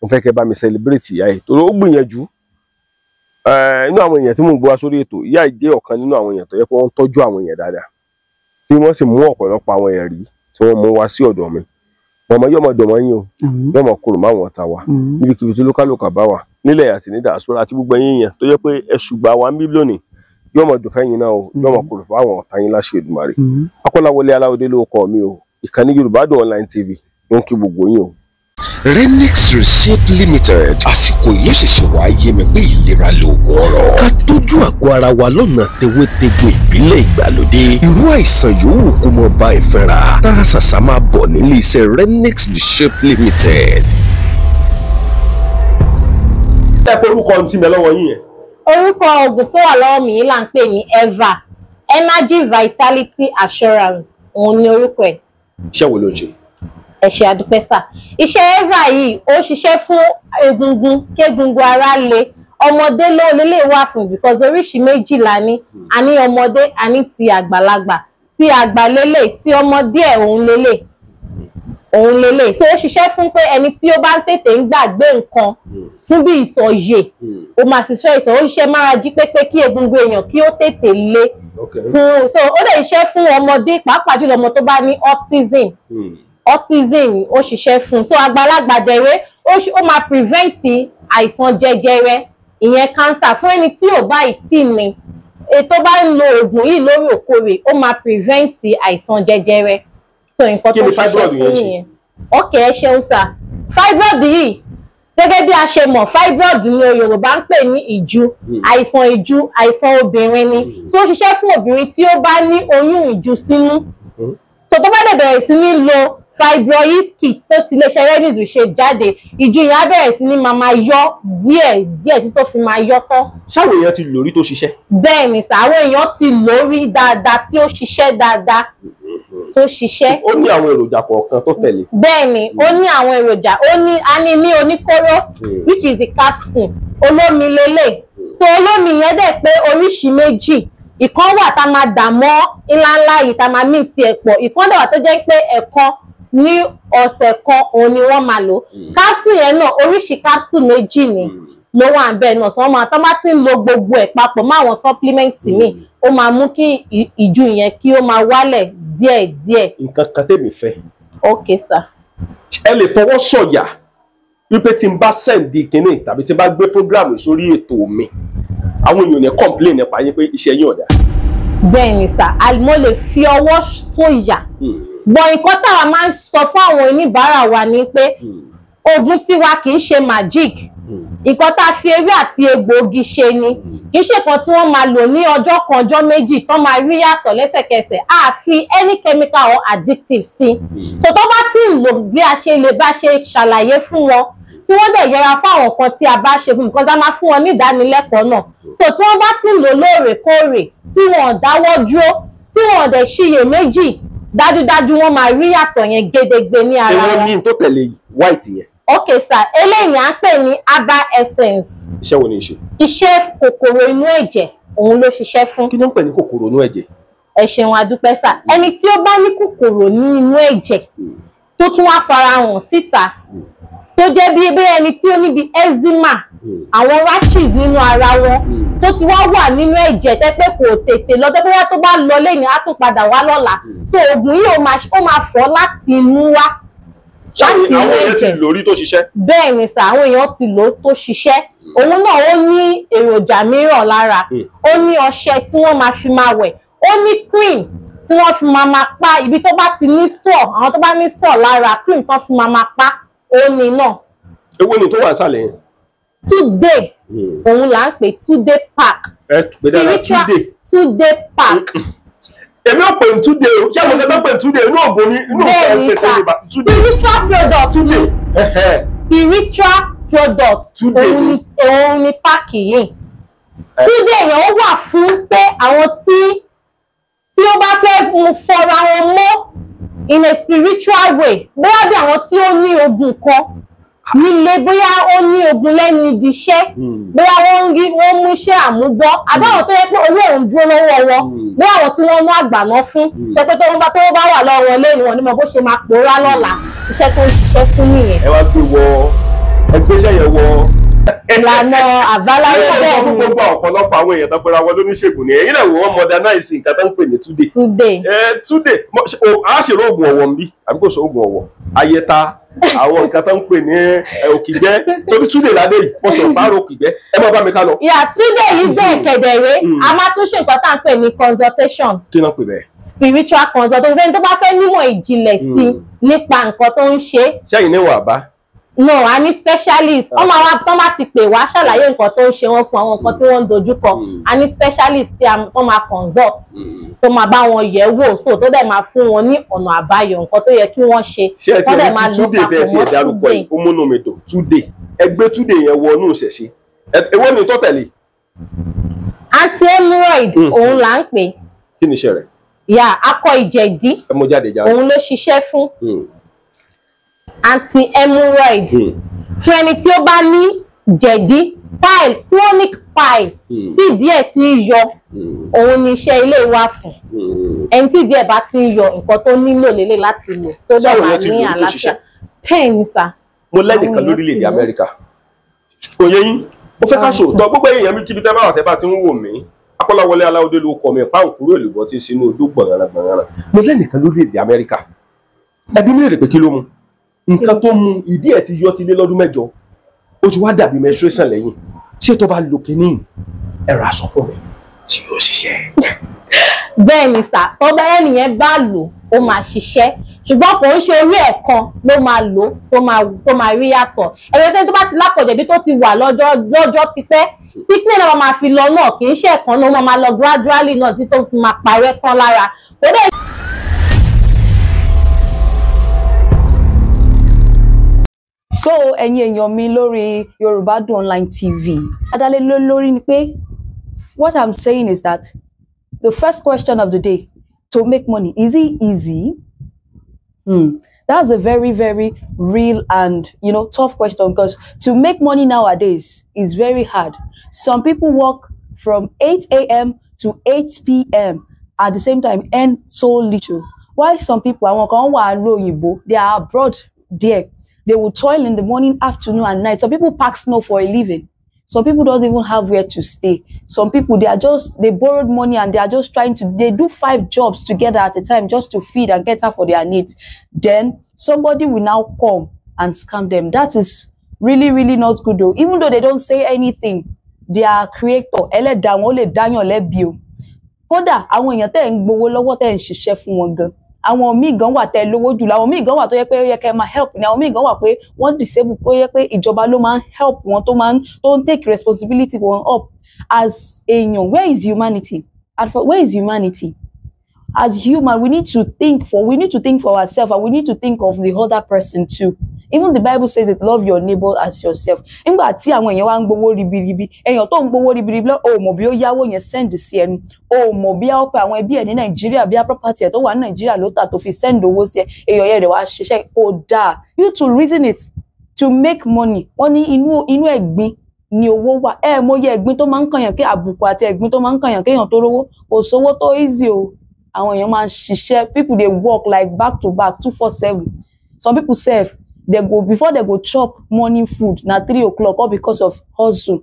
Mo fẹ́ kẹ́ bá mi celebrate ìyá yìí. Torí ó gbìyànjú. Inú àwọn èèyàn tí mò ń gbé wá sórí ètò, ìyá yìí jẹ́ ọ̀kan nínú àwọn èèyàn tó yẹ pé wọ́n ń tọ́jú àwọn èèyàn dáadáa, tí wọ́n sì mú ọ̀pọ̀lọpọ̀ àwọn èèyàn rí tí wọ́n mú wá sí ọ̀dọ̀ mi. Mọ̀mọ́ yọmọ dọ̀mọ́ yín o, yọmọ kúrò máwọn ọ̀tá wa níbikíbi tí lókàlókà bá wà nílẹ̀ àti ní diaspora àti gbogbo ẹ̀yin èèyàn tó yẹ pé ẹ ṣùgbà wa ń bí lónìí, yọmọ dùnfẹ́ yín náà o, yọmọ kúrò fáwọn ọ̀tá yín láṣẹ Èdùmàrè. Akọ́láwọlé Aláwọ̀dé ló kọ mi o, ìkànnì Yorùbá Dùn Online TV ló ń kí gbogbo yín o. Renix Receipt Limited, àsìkò ìlú ṣẹ̀ṣẹ̀ wá yé mi pé ìlera lóògùn ọrọ̀. Ká tójú àgọ́ ara wa lọ́nà tewétegbò ìbílẹ̀ ìgbàlódé. Irú àìsàn yòówù kó mọ bá ẹ fínra. Tara ṣàṣà máa bọ̀ nílé iṣẹ́ Renix Receipt Limited. Ẹ pé orúkọ ohun tí mi lọ́wọ́ yín yẹn. Orúkọ oògùn tó wà lọ́wọ́ mi yìí là ń pè ní Eva Energy Vitality Assurance, òun ni orúkọ ẹ̀. Iṣẹ́ wo ló ń ṣe? Ẹ ṣé àdúpẹ́ sà. Iṣẹ́ Eva yìí ó ṣiṣẹ́ fún egungun, kégungun ara le. Ọmọdé ló lè wà fún, because oríṣi méjì la ní. A ní ọmọdé, a ní ti àgbàlagbà. Ti àgbà lélẹ̀, ti ọmọdé ẹ̀ òun lélẹ̀. Òun lélẹ̀. So ó ṣiṣẹ́ fún pé ẹni tí ó bá ń tètè ń gbàgbé nǹkan fún bí ìsọ̀yè, ó máa ṣiṣẹ́ ìsọ̀, ó ṣiṣẹ́ mára jí pépé kí egungun èèyàn kí ó tètè le. Fún so ó lè ṣiṣẹ́ fún ọmọdé, pàápàá jùlọ ọmọ tó bá ní autism. Autism ó ṣiṣẹ́ fún. So àgbàlagbà dẹ̀rẹ́ ó máa prevent àìsàn jẹjẹrẹ, ìyẹn cancer, fún ẹni tí ò bá ìtì ní ètò bá ń lo oògùn yìí lórí òkòrè, ó máa prevent àìsàn jẹjẹrẹ. So nǹkan tó ṣiṣẹ́ fún nìyẹn. Ok, ẹ ṣeun sà. Fibroid yìí, gẹ́gẹ́ bí a ṣe mọ̀, fibroid ni Yorùbá ń pè ní ìju. Àìsàn ìju, àìsàn obìnrin ni. Tó ṣiṣẹ́ fún obìnrin tí ó bá ní oyún ìju sínú. So tó bá dẹ̀ bẹ̀rẹ̀ sí ní lo fibroid kit tó ti iléeṣẹ́ Renix ṣe jáde, ìju yẹn á bẹ̀rẹ̀ sí ní máa yọ díẹ̀ díẹ̀ tí tó fi máa yọ tán. Ṣáwọn èèyàn ti lórí tó ṣiṣẹ́? Bẹ́ẹ̀ ni sà, àwọn èèyàn ti lórí dáadáa tí ó ṣiṣẹ́ dáadáa tó ṣiṣẹ́. Ó ní àwọn èròjà kọ̀ọ̀kan tó tẹ̀lé. Bẹ́ẹ̀ ni, ó ní àwọn èròjà, ó ní a ní ní oníkóró, which is the capsule, olómi lélẹ̀. So olómi yẹn dẹ̀ pé oríṣi méjì. Ìkan wà tá máa dà mọ́ ńláńlá yìí tá máa mix ẹ̀ pọ̀. Ìkan dẹ̀ wà tó jẹ́ pé ẹ̀kan ní ọ̀sẹ̀ kan òun ni wọ́n máa lò. Capsule yẹn náà oríṣi capsule méjì ni ló wà ń bẹ́ẹ̀ náà. Sọ máa tọ́ bá ti ń lo gbogbo ẹ̀ papọ̀ mọ́ àwọn supplement míì, ó máa mú kí ìju yẹn kí ó máa wálẹ̀ díẹ̀ díẹ̀. Nǹkan kan tèmi fẹ́. Ok sir. Ẹ lè fọwọ́ sọ̀yà wípé tí n bá sẹ̀ǹdì kínní tàbí tí n bá gbé program sórí ètò mi, Àwọn èèyàn ní complain nípa yín pé iṣẹ́ yín ò dáa. Bẹ́ẹ̀ ni sà, mo lè fi ọwọ́ sọ̀yà. Bọ̀ nǹkan táwa máa ń sọ fún àwọn oníbàárà wa ni pé oògùn tiwa kì í ṣe magic. Nǹkan tá a fi ewé àti egbòogi ṣe ni, kì í ṣe kan tí wọ́n máa lò ní ọjọ́ kan ọjọ́ méjì tán máa rí yàtọ̀ lẹ́sẹ̀kẹsẹ̀. A fi any chemical or addictive sí. So tó bá ti ń lò bí a ṣe lè bá ṣe ṣàlàyé fún wọn, tí wọ́n dẹ̀ yẹra fún àwọn nǹkan tí a bá ṣe fún, nǹkan tá a máa fún wọn ní ìdánilẹ́kọ̀ọ́ náà. So tí wọ́n bá ti ń lò lóòrèkóòrè, tí wọ́n ò dáwọ́ dúró, tí wọ́n ò dẹ̀ ṣiyèméjì, dájúdájú wọ́n máa rí yàtọ̀ yẹn gédégbé ní ara Èwo wọn. ni tó tẹ̀lé yìí, white yẹn? Ok sir, eléyìí à ń pè ní herbal essence. Iṣẹ́ wo ni í ṣe? Iṣẹ́ kòkòrò inú ẹ̀jẹ̀ òun ló ṣiṣẹ́ fún. Kí ló ń pè ní kòkòrò inú ẹ̀jẹ̀? Ẹ ṣeun adúpẹ́ sà. Ẹni tí ó bá ní kòkòrò ní inú ẹ̀jẹ̀ tó tún wá farahàn síta, tó jẹ́ bí ẹni tí ó níbi eczema, àwọn rashes nínú ara wọn tó ti wá wà nínú ẹ̀jẹ̀ tẹ́ pé kò tètè lọ, tẹ́ pé wá tó bá lọ lẹ́yìn á tún padà wá lọ́la. So oògùn yìí ó máa fọ́ láti inú wá. Ṣáwọn Láti inú èèyàn ti ẹ̀jẹ̀. lórí tó ṣiṣẹ́? Bẹ́ẹ̀ ni sà, àwọn èèyàn ti lò ó tó ṣiṣẹ́. Òun náà ó ní èròjà mìíràn lára. Ó ní ọṣẹ tí wọ́n máa fi máa wẹ̀, ó ní cream tí wọ́n fi máa máa pa ibi tó bá ti ní sọ̀, àwọn tó bá ní sọ̀ lára, cream tó fi máa máa pa ó ní náà. Èwo ni tó wà nísàlẹ̀ yẹn? Today òun là ń pè Today Park. Ẹ pè dára. Spiritual Today. Today Park. Èmi ò pè ní Today o. Ṣé àwọn kẹta pè ní Today? Inú ògùn ni inú Bẹ́ẹ̀ ògùn ni ṣe sà. ṣe Yorùbá. Today. Spiritual product ni. Spiritual product Today. òun ni páàkì yìí. Today yẹn ó wà fún pé àwọn tí ó bá fẹ́ mú fọra wọn mọ́ in a spiritual way, bóyá bí àwọn tí ó ní ogun kan nílé, bóyá ó ní ogun lẹ́nu ìdí iṣẹ́, bóyá wọ́n ń rí wọ́n mú iṣẹ́ àmúgbọ́, àbí àwọn tó yẹ pé owó òun dúró lọ́wọ́ wọn, bóyá àwọn tí wọ́n mú àgbàná fún, tó pé tó bá wà lọ́wọ́ wọn lẹ́nu wọn ni mo bó ṣe máa pòórá lọ́la. Iṣẹ́ tó ń ṣiṣẹ́ fún nìyẹn. Ẹ wá gbé wọ ẹgbẹ́sẹ̀ yẹn wọ Ìlànà àbáláyé. Ẹ Bẹ́ẹ̀ sọ fún ni. gbogbo ọ̀pọ̀lọpọ̀ àwọn èèyàn tó pera wọn lóníṣègùn ni ẹ̀yin náà wò wọ́n modernize nǹkan tó ń pè ní Today. Today. Today a ṣe oògùn ọ̀wọ̀ nbí àbí kò ṣe oògùn ọ̀wọ̀ ayẹta àwọn nǹkan tó ń pè ní òkìgbẹ́, torí Today ládé yìí mo sọ̀rọ̀ pààrọ̀ òkìgbẹ́. Ẹ má bá mi ká lọ. Ìyá Today yìí bẹ́ẹ̀ kẹ̀dẹ̀rẹ́, a máa tún ṣe nǹkan tá à ń pè ní consultation. Kí náà pè bẹ́ẹ̀? Spiritual consultation, ẹni tó bá fẹ́ nímọ̀ ìjìnlẹ̀ sí nípa nǹkan tó ń ṣe. Sẹ́yìn ní wàá bá. No, a ní specialist. Wọ́n máa wá tán bá ti pè wá ṣàlàyé nǹkan tó ń ṣe wọ́n fún àwọn nǹkan tí wọ́n ń dojúkọ. A ní specialist tí wọ́n máa consult, tó máa bá wọn yẹ̀ wò, so tó dẹ̀ máa fún wọn ní ọ̀nà àbáyọ nǹkan tó yẹ kí wọ́n ṣe. Ṣé ẹ ti Wọ́n dẹ̀ rí máa ti lò Today tẹ́ ẹ papọ̀ ti ẹ̀ mọ́ dárúkọ Today. yìí, ó múnú mi dùn. Today ẹ gbé Today yẹn wọnú ìṣẹ̀ṣe. Èwo ni tó tẹ̀lé? Anti-hemorrhoid òun là ń pè. Kí ni iṣẹ́ rẹ̀? Yà akọ ìjẹ̀dí. Ẹ mú jáde jáde. Òun ló ṣiṣẹ́ fún anti-hemorrhoid. Fún ẹni tí ó bá ní jẹ̀dí pile, chronic pile, tí díẹ̀ ti ń yọ, òun ni iṣẹ́ ilé wa fún. Ẹni tí díẹ̀ bá ti ń yọ, nǹkan tó nílò lélẹ̀ láti lò tó dẹ̀ Ṣáwọn máa èèyàn ti ní lò ó tó àlàáfíà. ṣiṣẹ́? Bẹ́ẹ̀ ni sà. Mo lẹ́nìkan Àwọn èèyàn lórílẹ̀‐èdè ti lò ó. Amẹ́ríkà. Kò yẹ yín, mo fẹ́ ká sòótọ́. Gbogbo èèyàn mi kíbi tẹ́ bá wà tẹ́ bá ti ń wò mí, Akọ́láwọlé Aláwọ̀dé ló kọ mi, páǹkúrò èlùbọ́ tí ń sinú odó gbọ̀ngànà gbọ̀ngànà. Mo lẹ́nìkan lórílẹ̀‐èdè Amẹ́ríkà. Ẹbí mi rè pé kí ló mu nǹkan tó mu, ìdí ẹ̀ ti yọ ti lé lọ́dún 8, ó ti wá dàbí menstruation lẹ́yìn. Ṣé tó bá lo kínní ẹ̀rọ aṣọ fún mi tí yóò ṣiṣẹ́? Bẹ́ẹ̀ ni sà, tó bá ẹnìyẹn bá lò ó máa ṣiṣẹ́, ṣùgbọ́n kò ń ṣe orí ẹ̀kan ló máa lò tó máa rí yàtọ̀. Ẹ̀rọ tó bá ti lápọ̀jẹ̀bí tó ti wà lọ́jọ́ tipẹ́ tí clean náà máa fi lọ náà, kì í ṣe ẹ̀kan náà, ó máa lọ gradually náà tí tó fi máa parẹ́ tán lára. Kò dẹ̀ So ẹ̀yin èèyàn mi lórí Yorùbá Dùn Online TV, adalẹ lórí ni pé what I'm saying is that the first question of the day, to make money, is it easy? That's a very, very real and, tough question, because to make money nowadays is very hard. Some people work from 8 a.m. to 8 p.m. at the same time earn so little. While some people, àwọn kan wà lóyìnbó, they are abroad there. They will toil in the morning, afternoon, and night. Some people pack snow for a living. Some people don't even have where to stay. Some people, they borrowed money and they are just trying to, they do 5 jobs together at a time just to feed and get out for their needs. Then somebody will now come and scam them. That is really, really not good though. Even though they don't say anything, Their creator ẹlẹ́dàá wọn ó lè dáyàn lẹ́bi o. Kódà àwọn èèyàn tẹ́ ń gbowó lọ́wọ́ tẹ́ ń ṣiṣẹ́ fún wọn gan, àwọn míì gan wà tẹ́ lówó jù lọ, àwọn míì gan wà tó yẹ pé ó yẹ kẹ́ máa help ni, àwọn míì gan wà pé wọ́n disable, ó yẹ pé ìjọba ló máa ń help wọn, tó máa ń tó ń take responsibility wọn up as èèyàn. Where is humanity? And for, where is humanity? As human, we need to think for we need to think for ourselves, and we need to think of the other person too. Even the Bible says it, love your neighbor as yourself. Nígbà tí àwọn èèyàn wá ń gbowó ribiribi, èèyàn tó ń gbowó ribiribi lọ, o mọ̀ bí ó yáwó yẹn send sí ẹnu, o mọ̀ bí ó pe àwọn ẹbí ẹ̀ ní Nàìjíríà, bí property ẹ̀ tó wà ní Nàìjíríà ló tà tó fi send owó sí ẹ, èèyàn yẹn rẹ̀ wá ṣiṣẹ́ kò dáa. You to reason it to make money. Wọ́n ní inú ẹ̀gbin ni owó wà. Ẹ mọyì ẹ̀gbin tó máa ń kànyàn, kí àbùkù àti ẹ̀gbin tó máa ń kànyàn kéèyàn tó rówó. Kò sówó tó easy o. Àwọn èèyàn máa ń ṣiṣẹ́. People dey work like back to back 24/7. Some people sef, they go before they go chop morning food na 3 o'clock, all because of hustle,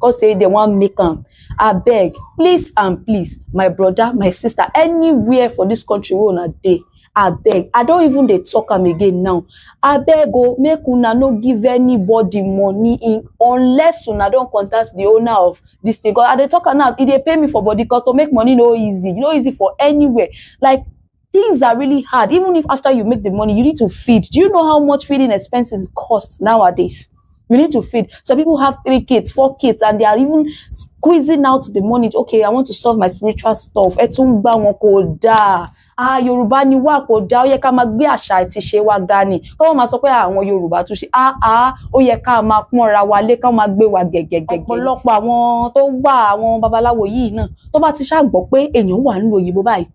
cause say they wan make am. Abeg, please and please, my brother, my sister, anywhere for this country wey una dey, abeg, I don even dey talk am again now, abeg o, make una no give anybody money in unless una don contact the owner of this thing. Cause I dey talk am now, e dey pain me for body, cause to make money no easy, e no easy for anywhere. Like, things are really hard. Even if after you make the money, you need to feed. Do you know how much feeding expenses cost nowadays? You need to feed. Some people have 3 kids, 4 kids, and they are even squeezing out the money. Okay, I want to solve my spiritual stuff. Ẹ tún gbà wọn, kò dáa. Ah, Yorùbá ni wá, kò dáa. Ó yẹ ká máa gbé àṣà àti ìṣe wa ga ni. Kọ́ wọ́n máa sọ pé àwọn Yorùbá tún ṣe. Ah ah, ó yẹ ká máa pọ́nra wa lé, ká máa gbé wa gẹ̀gẹ̀gẹ̀gẹ̀. Ọ̀pọ̀lọpọ̀ àwọn tó wà, àwọn babaláwo yìí náà, tó bá ti ṣàgbọ́ pé èèyàn wà nílùú òyìnbó báyìí,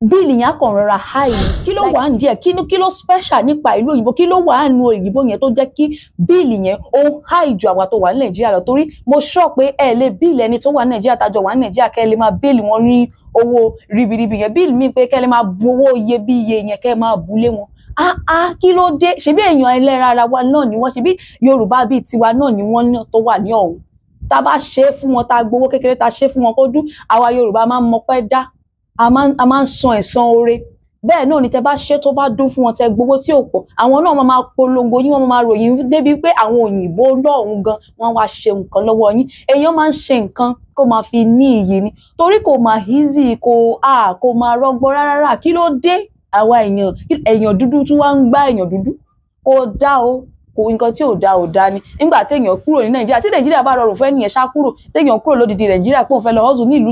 bill yẹn á kàn rọra high ni. Kí ló wà ní díẹ̀? Kí ló special nípa ìlú òyìnbó? Kí ló wà nínú òyìnbó yẹn tó jẹ́ kí bill yẹn ó high ju àwa tó wà ní Nàìjíríà lọ? Torí mo sọ pé ẹ lè bill ẹni tó wà ní Nàìjíríà, tájọ wà ní Nàìjíríà, kẹ́ ẹ lè máa bill wọn ní owó ribiribi yẹn. Bill mi pé kẹ́ ẹ lè máa bu owó iyebíye yẹn, kẹ́ ẹ máa bu lé wọn. Ah ah, kí ló dé? Ṣebí èèyàn ẹlẹ́ran ara wa náà ni wọ́n, ṣebí Yorùbá bíi tiwa náà ni wọ́n náà tó wà ní ọ̀hún. Tá a bá ṣe é fún wọn, tá a gbowó kékeré, tá a ṣe é fún wọn kó dún, àwa Yorùbá máa ń mọpẹ́ dá, a máa ń san ẹ̀san oore. Bẹ́ẹ̀ náà ni tẹ bá ṣe tó bá dún fún wọn, tẹ gbowó tí ò pọ̀, àwọn náà máa polongo yín, wọ́n máa ròyìn débi pé àwọn òyìnbó lọ́hùn gan wọ́n wá ṣe nǹkan lọ́wọ́ yín. Èèyàn máa ń ṣe nǹkan kó máa fi ní iyì ni, torí kò máa easy, kò máa rọgbọ rárá. Kí ló dé àwa èèyàn dúdú tún wá ń gbá èèyàn dúdú? Kò dá o, kò nǹkan tí ò dá ò dá ni. Nígbà téèyàn kúrò ní Nàìjíríà, tí Nàìjíríà bá rọrùn fẹ́ nìyẹn, ṣá kúrò. Téèyàn kúrò lódìdí Nàìjíríà pé òun fẹ́ lọ hustle ní ìlú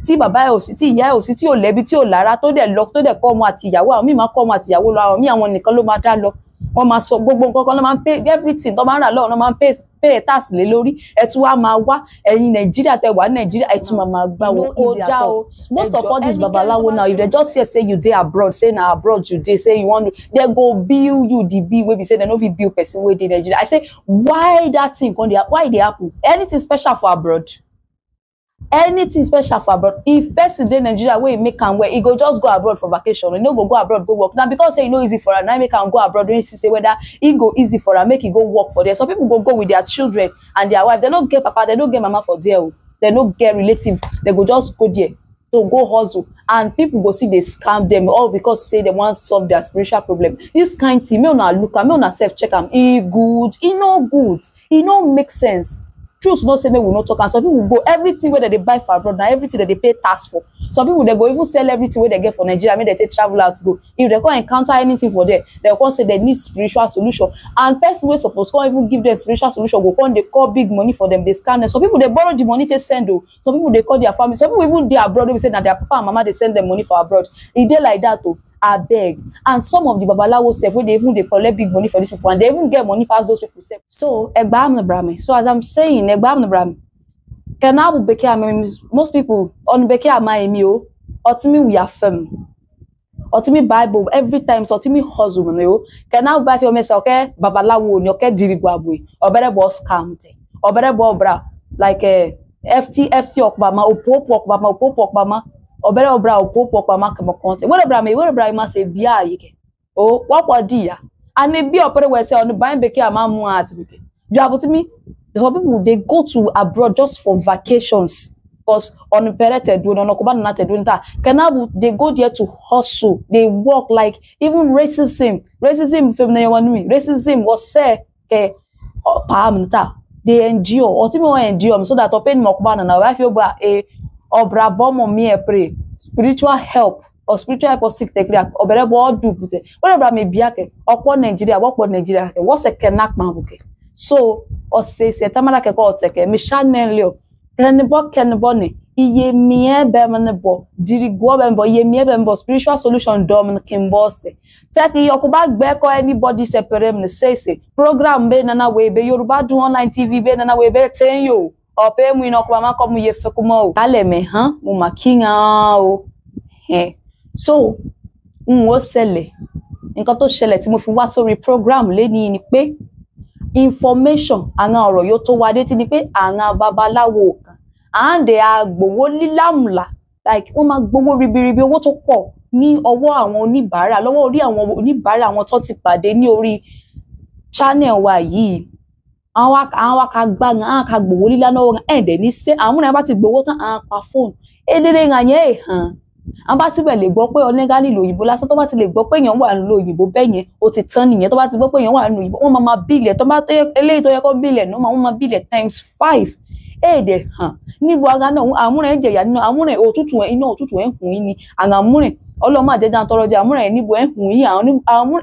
tí bàbá ẹ̀ ò sí, tí ìyá ẹ̀ ò sí, tí ò lẹ́bi, tí ò lára, tó dẹ̀ lọ, tó dẹ̀ kọ́ ọmọ àti ìyàwó. Àwọn míì máa kọ́ ọmọ àti ìyàwó lọ, àwọn míì àwọn nìkan ló máa dá lọ. Wọ́n máa sọ gbogbo nǹkan kan ló máa ń pay everything tó máa ń rà lọ́wọ́, ló máa ń pay tax lé lórí. Ẹ tún wá máa wá ẹ̀yin Nàìjíríà tẹ wà ní Nàìjíríà, ẹ tún máa gbà wọ́n, kò dá o. Most of all these babalawo now, if they just hear say you dey abroad, say na abroad you dey, say you wan, they go bill you the bill wey be say dem no fit bill person wey dey Nigeria. I say, why that thing come dey, why e dey happen? Anything special for abroad? Anything special for abroad? If person dey Nigeria wey make am well, e go just go abroad for vacation. E no go go abroad go work. Na because say e no easy for am, na make am go abroad. When e see say whether e go easy for am, make e go work for there. Some people go go with their children and their wife. They no get papa, they no get mama for there o. They no get relative. They go just go there to go hustle, and people go see they scam them, all because say they wan solve their spiritual problem. This kind thing, make una look am, make una sef check am. E good, e no good, e no make sense. Truth no say make we no talk am. Some people go, everything wey dem dey buy for abroad na everything dem dey pay tax for. Some people, they go even sell everything wey dem get for Nigeria make dem take travel out go. If dem come encounter anything for there, dem come say dem need spiritual solution, and person wey suppose come even give them spiritual solution go come dey call big money for them, dey scam them. Some people dey borrow the money take send o. Some people dey call their family. Some people even dey abroad wey be say na their papa and mama dey send them money for abroad. E dey like that o. Abeg. And some of the babalawo sef wey dey even dey collect big money for these people, and they even get money pass those people sef. So egba amnabrame. So as I'm saying, egba amnabrame. Kenabu beke amemi, most people on beke ama emi o. Otimi we are firm. Otimi Bible every time, so otimi hustle ni o. Kenabu ba fi o mesa oke babalawo ni oke dirigwabwe. Obere bo scam te. Obere bo bra like FT FT okbama opopo okbama opopo okbama. Obere obra opopo okbama kemokonte. Where bra me, where bra ma se bia yike. O wapo di ya. Ani bi opere we se onu ban beke ama mu ati beke. You abutimi. Some people, they go to abroad just for vacations. Because on perete do no koba na te do nta. Kenabu, they go there to hustle. They work like even racism. Racism fem na yawanui. Racism was say ke pa am nta. They endure. Ọtí mi wọ́n endure so that ọpẹ́ ni mo kọ́ bá nana ọba fi ó gba a ọ̀bra bọ́mọ̀ mi ẹ̀ pray spiritual help or spiritual help or sick tekiri ọ̀bẹ̀rẹ̀ bọ́ ọ̀dù bùtẹ̀ wọ́n lè bra mi bíà kẹ̀ ọ̀pọ̀ Nàìjíríà wọ́pọ̀ Nàìjíríà kẹ̀ wọ́n sẹ̀ kẹ̀ náà pàm bùkẹ̀. So ọ̀sẹ̀ ìsẹ̀ tamara kẹ̀kọ́ ọ̀tẹ̀kẹ̀ mi channel yọ kẹ́nibọ́ kẹ́nibọ́ ni iye mìíràn bẹ́ẹ̀ mi bọ̀ diriguọ́ bẹ́ẹ̀ mi bọ̀ iye mìíràn bẹ́ẹ̀ mi bọ̀ spiritual solution dọ́ mi kí n bọ́ ọ̀sẹ̀. Tẹ́kì ọkọ̀ bá gbẹ́kọ̀ anybody separate mi ṣèṣe program bẹ́ẹ̀ nana wẹ̀ bẹ́ẹ̀ Yorùbá Dùn Online TV bẹ́ẹ̀ nana wẹ̀ bẹ́ẹ̀ tẹ́ yò ọ̀pẹ́ mu iná ọkọ̀ bá máa kọ́ mu yẹ fẹ́ kú mọ́ o. Kálẹ̀ mi hàn mo mà kí n hàn o. So n ò ṣẹlẹ̀ nǹkan tó ṣẹlẹ̀ tí mo fi wá sórí program lẹ́ni ni pé information àwọn ọ̀rọ̀ yóò tó wá dé tí ni pé àwọn babaláwo kan à ń dẹ̀ agbowó lílámùlà like wọ́n máa gbowó ribiribi owó tó pọ̀ ní ọwọ́ àwọn oníbàárà lọ́wọ́ orí àwọn oníbàárà àwọn tó ti pàdé ní orí channel wa yìí àwọn wa ká gbá wọn àwọn ká gbowó lílá náà wọn ẹ̀ dẹ̀ ní sẹ́ àwọn múnà bá ti gbowó tán àwọn pa fóònù eléré ń yẹn ẹ̀ hàn àwọn bá ti bẹ̀ lè gbọ́ pé ọlẹ́gá nílò òyìnbó lásán tó bá ti lè gbọ́ pé èèyàn wà nílò òyìnbó bẹ́ẹ̀ yẹn ó ti tán nìyẹn tó bá ti gbọ́ pé èèyàn wà nílò òyìnbó wọ́n máa máa bílẹ̀ tó bá eléyìí tó yẹ kó bílẹ̀ náà wọ́n máa bílẹ̀ times 5 èdè hàn níbo ara náà àmúrẹ̀ ń jẹ̀yà nínú àmúrẹ̀ òtútù ẹ̀ iná òtútù ẹ̀ ń hùn yín ni àwọn àmúrẹ̀ ọlọ́mọ àjẹjà ń tọrọ jẹ àmúrẹ̀ níbo ẹ̀ ń hùn yín àwọn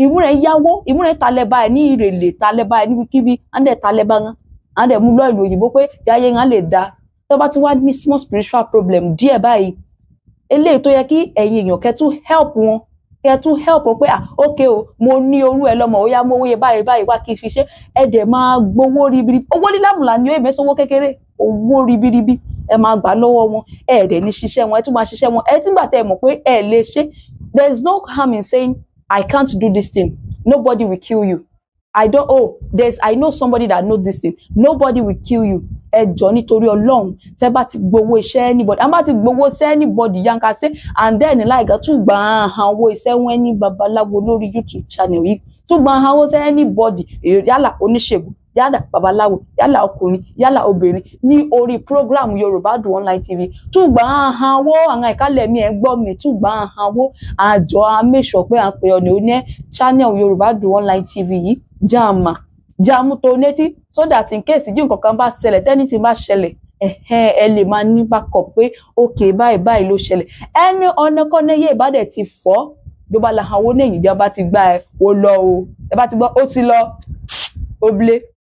ìmúrẹ̀ yáwó ìmúrẹ̀ talẹ̀bá ẹ̀ ní ìrèlè talẹ̀bá ẹ̀ níbikíbi à ń dẹ̀ talẹ̀bá wọn à ń dẹ̀ mú lọ ìlú òyìnbó pé jáyé wọn lè da tó bá ti wá ní small spiritual problem díẹ̀ báyìí eléyìí tó yẹ kí ẹ̀yin èèyàn kẹ́ tún help wọn kẹ́ tún help wọn pé ah ok o mo ní orú ẹ lọ́mọ ó yá mo owó yẹ báyìí báyìí wá kí n fi ṣe ẹ dẹ̀ máa gbowó ribiribi owó lílámùlà ni ó èmi sówó kékeré owó ribiribi ẹ máa gbà lọ́wọ́ wọn ẹ dẹ̀ ní ṣiṣẹ́ wọn ẹ tún máa ṣiṣẹ́ wọn ẹ tí gbà tẹ́ ẹ mọ̀ pé ẹ lè ṣe. There is no harm in saying I can't do this thing, nobody will kill you. I don't oh there's I know somebody that know this thing, nobody will kill you. Ẹ jọ̀ọ́ nítorí Ọlọ́run tẹ́ bá ti gbowó iṣẹ́ anybody a bá ti gbowó iṣẹ́ anybody yanka ṣe and then láìka tún gbà hàn owó iṣẹ́ wọn ní babaláwo lórí YouTube channel yìí tún gbà hàn owó iṣẹ́ anybody yálà oníṣègùn yálà babaláwo yálà ọkùnrin yálà obìnrin ní orí program Yorùbá Dùn Online TV tún gbà hàn owó àwọn ìkálẹ̀ mi ẹ̀ gbọ́ mi tún gbà hàn owó àjọ amẹ́sọ̀ pé à ń pè ọ́ ní channel Yorùbá Dùn Online TV yìí jàmà jàmú tó létí so that in case jí nǹkan kan bá ṣẹlẹ̀ tẹ́nìtì bá ṣẹlẹ̀ ẹ lè máa ní backup pé ok báyìí báyìí ló ṣẹlẹ̀ ẹni ọ̀nàkọ́nà yé ìbádẹ̀ ti fọ́ ló bá la hàn owó ní ìjọba ti gbá ẹ ó lọ o ẹ bá ti gbọ́ ó ti lọ ó blé.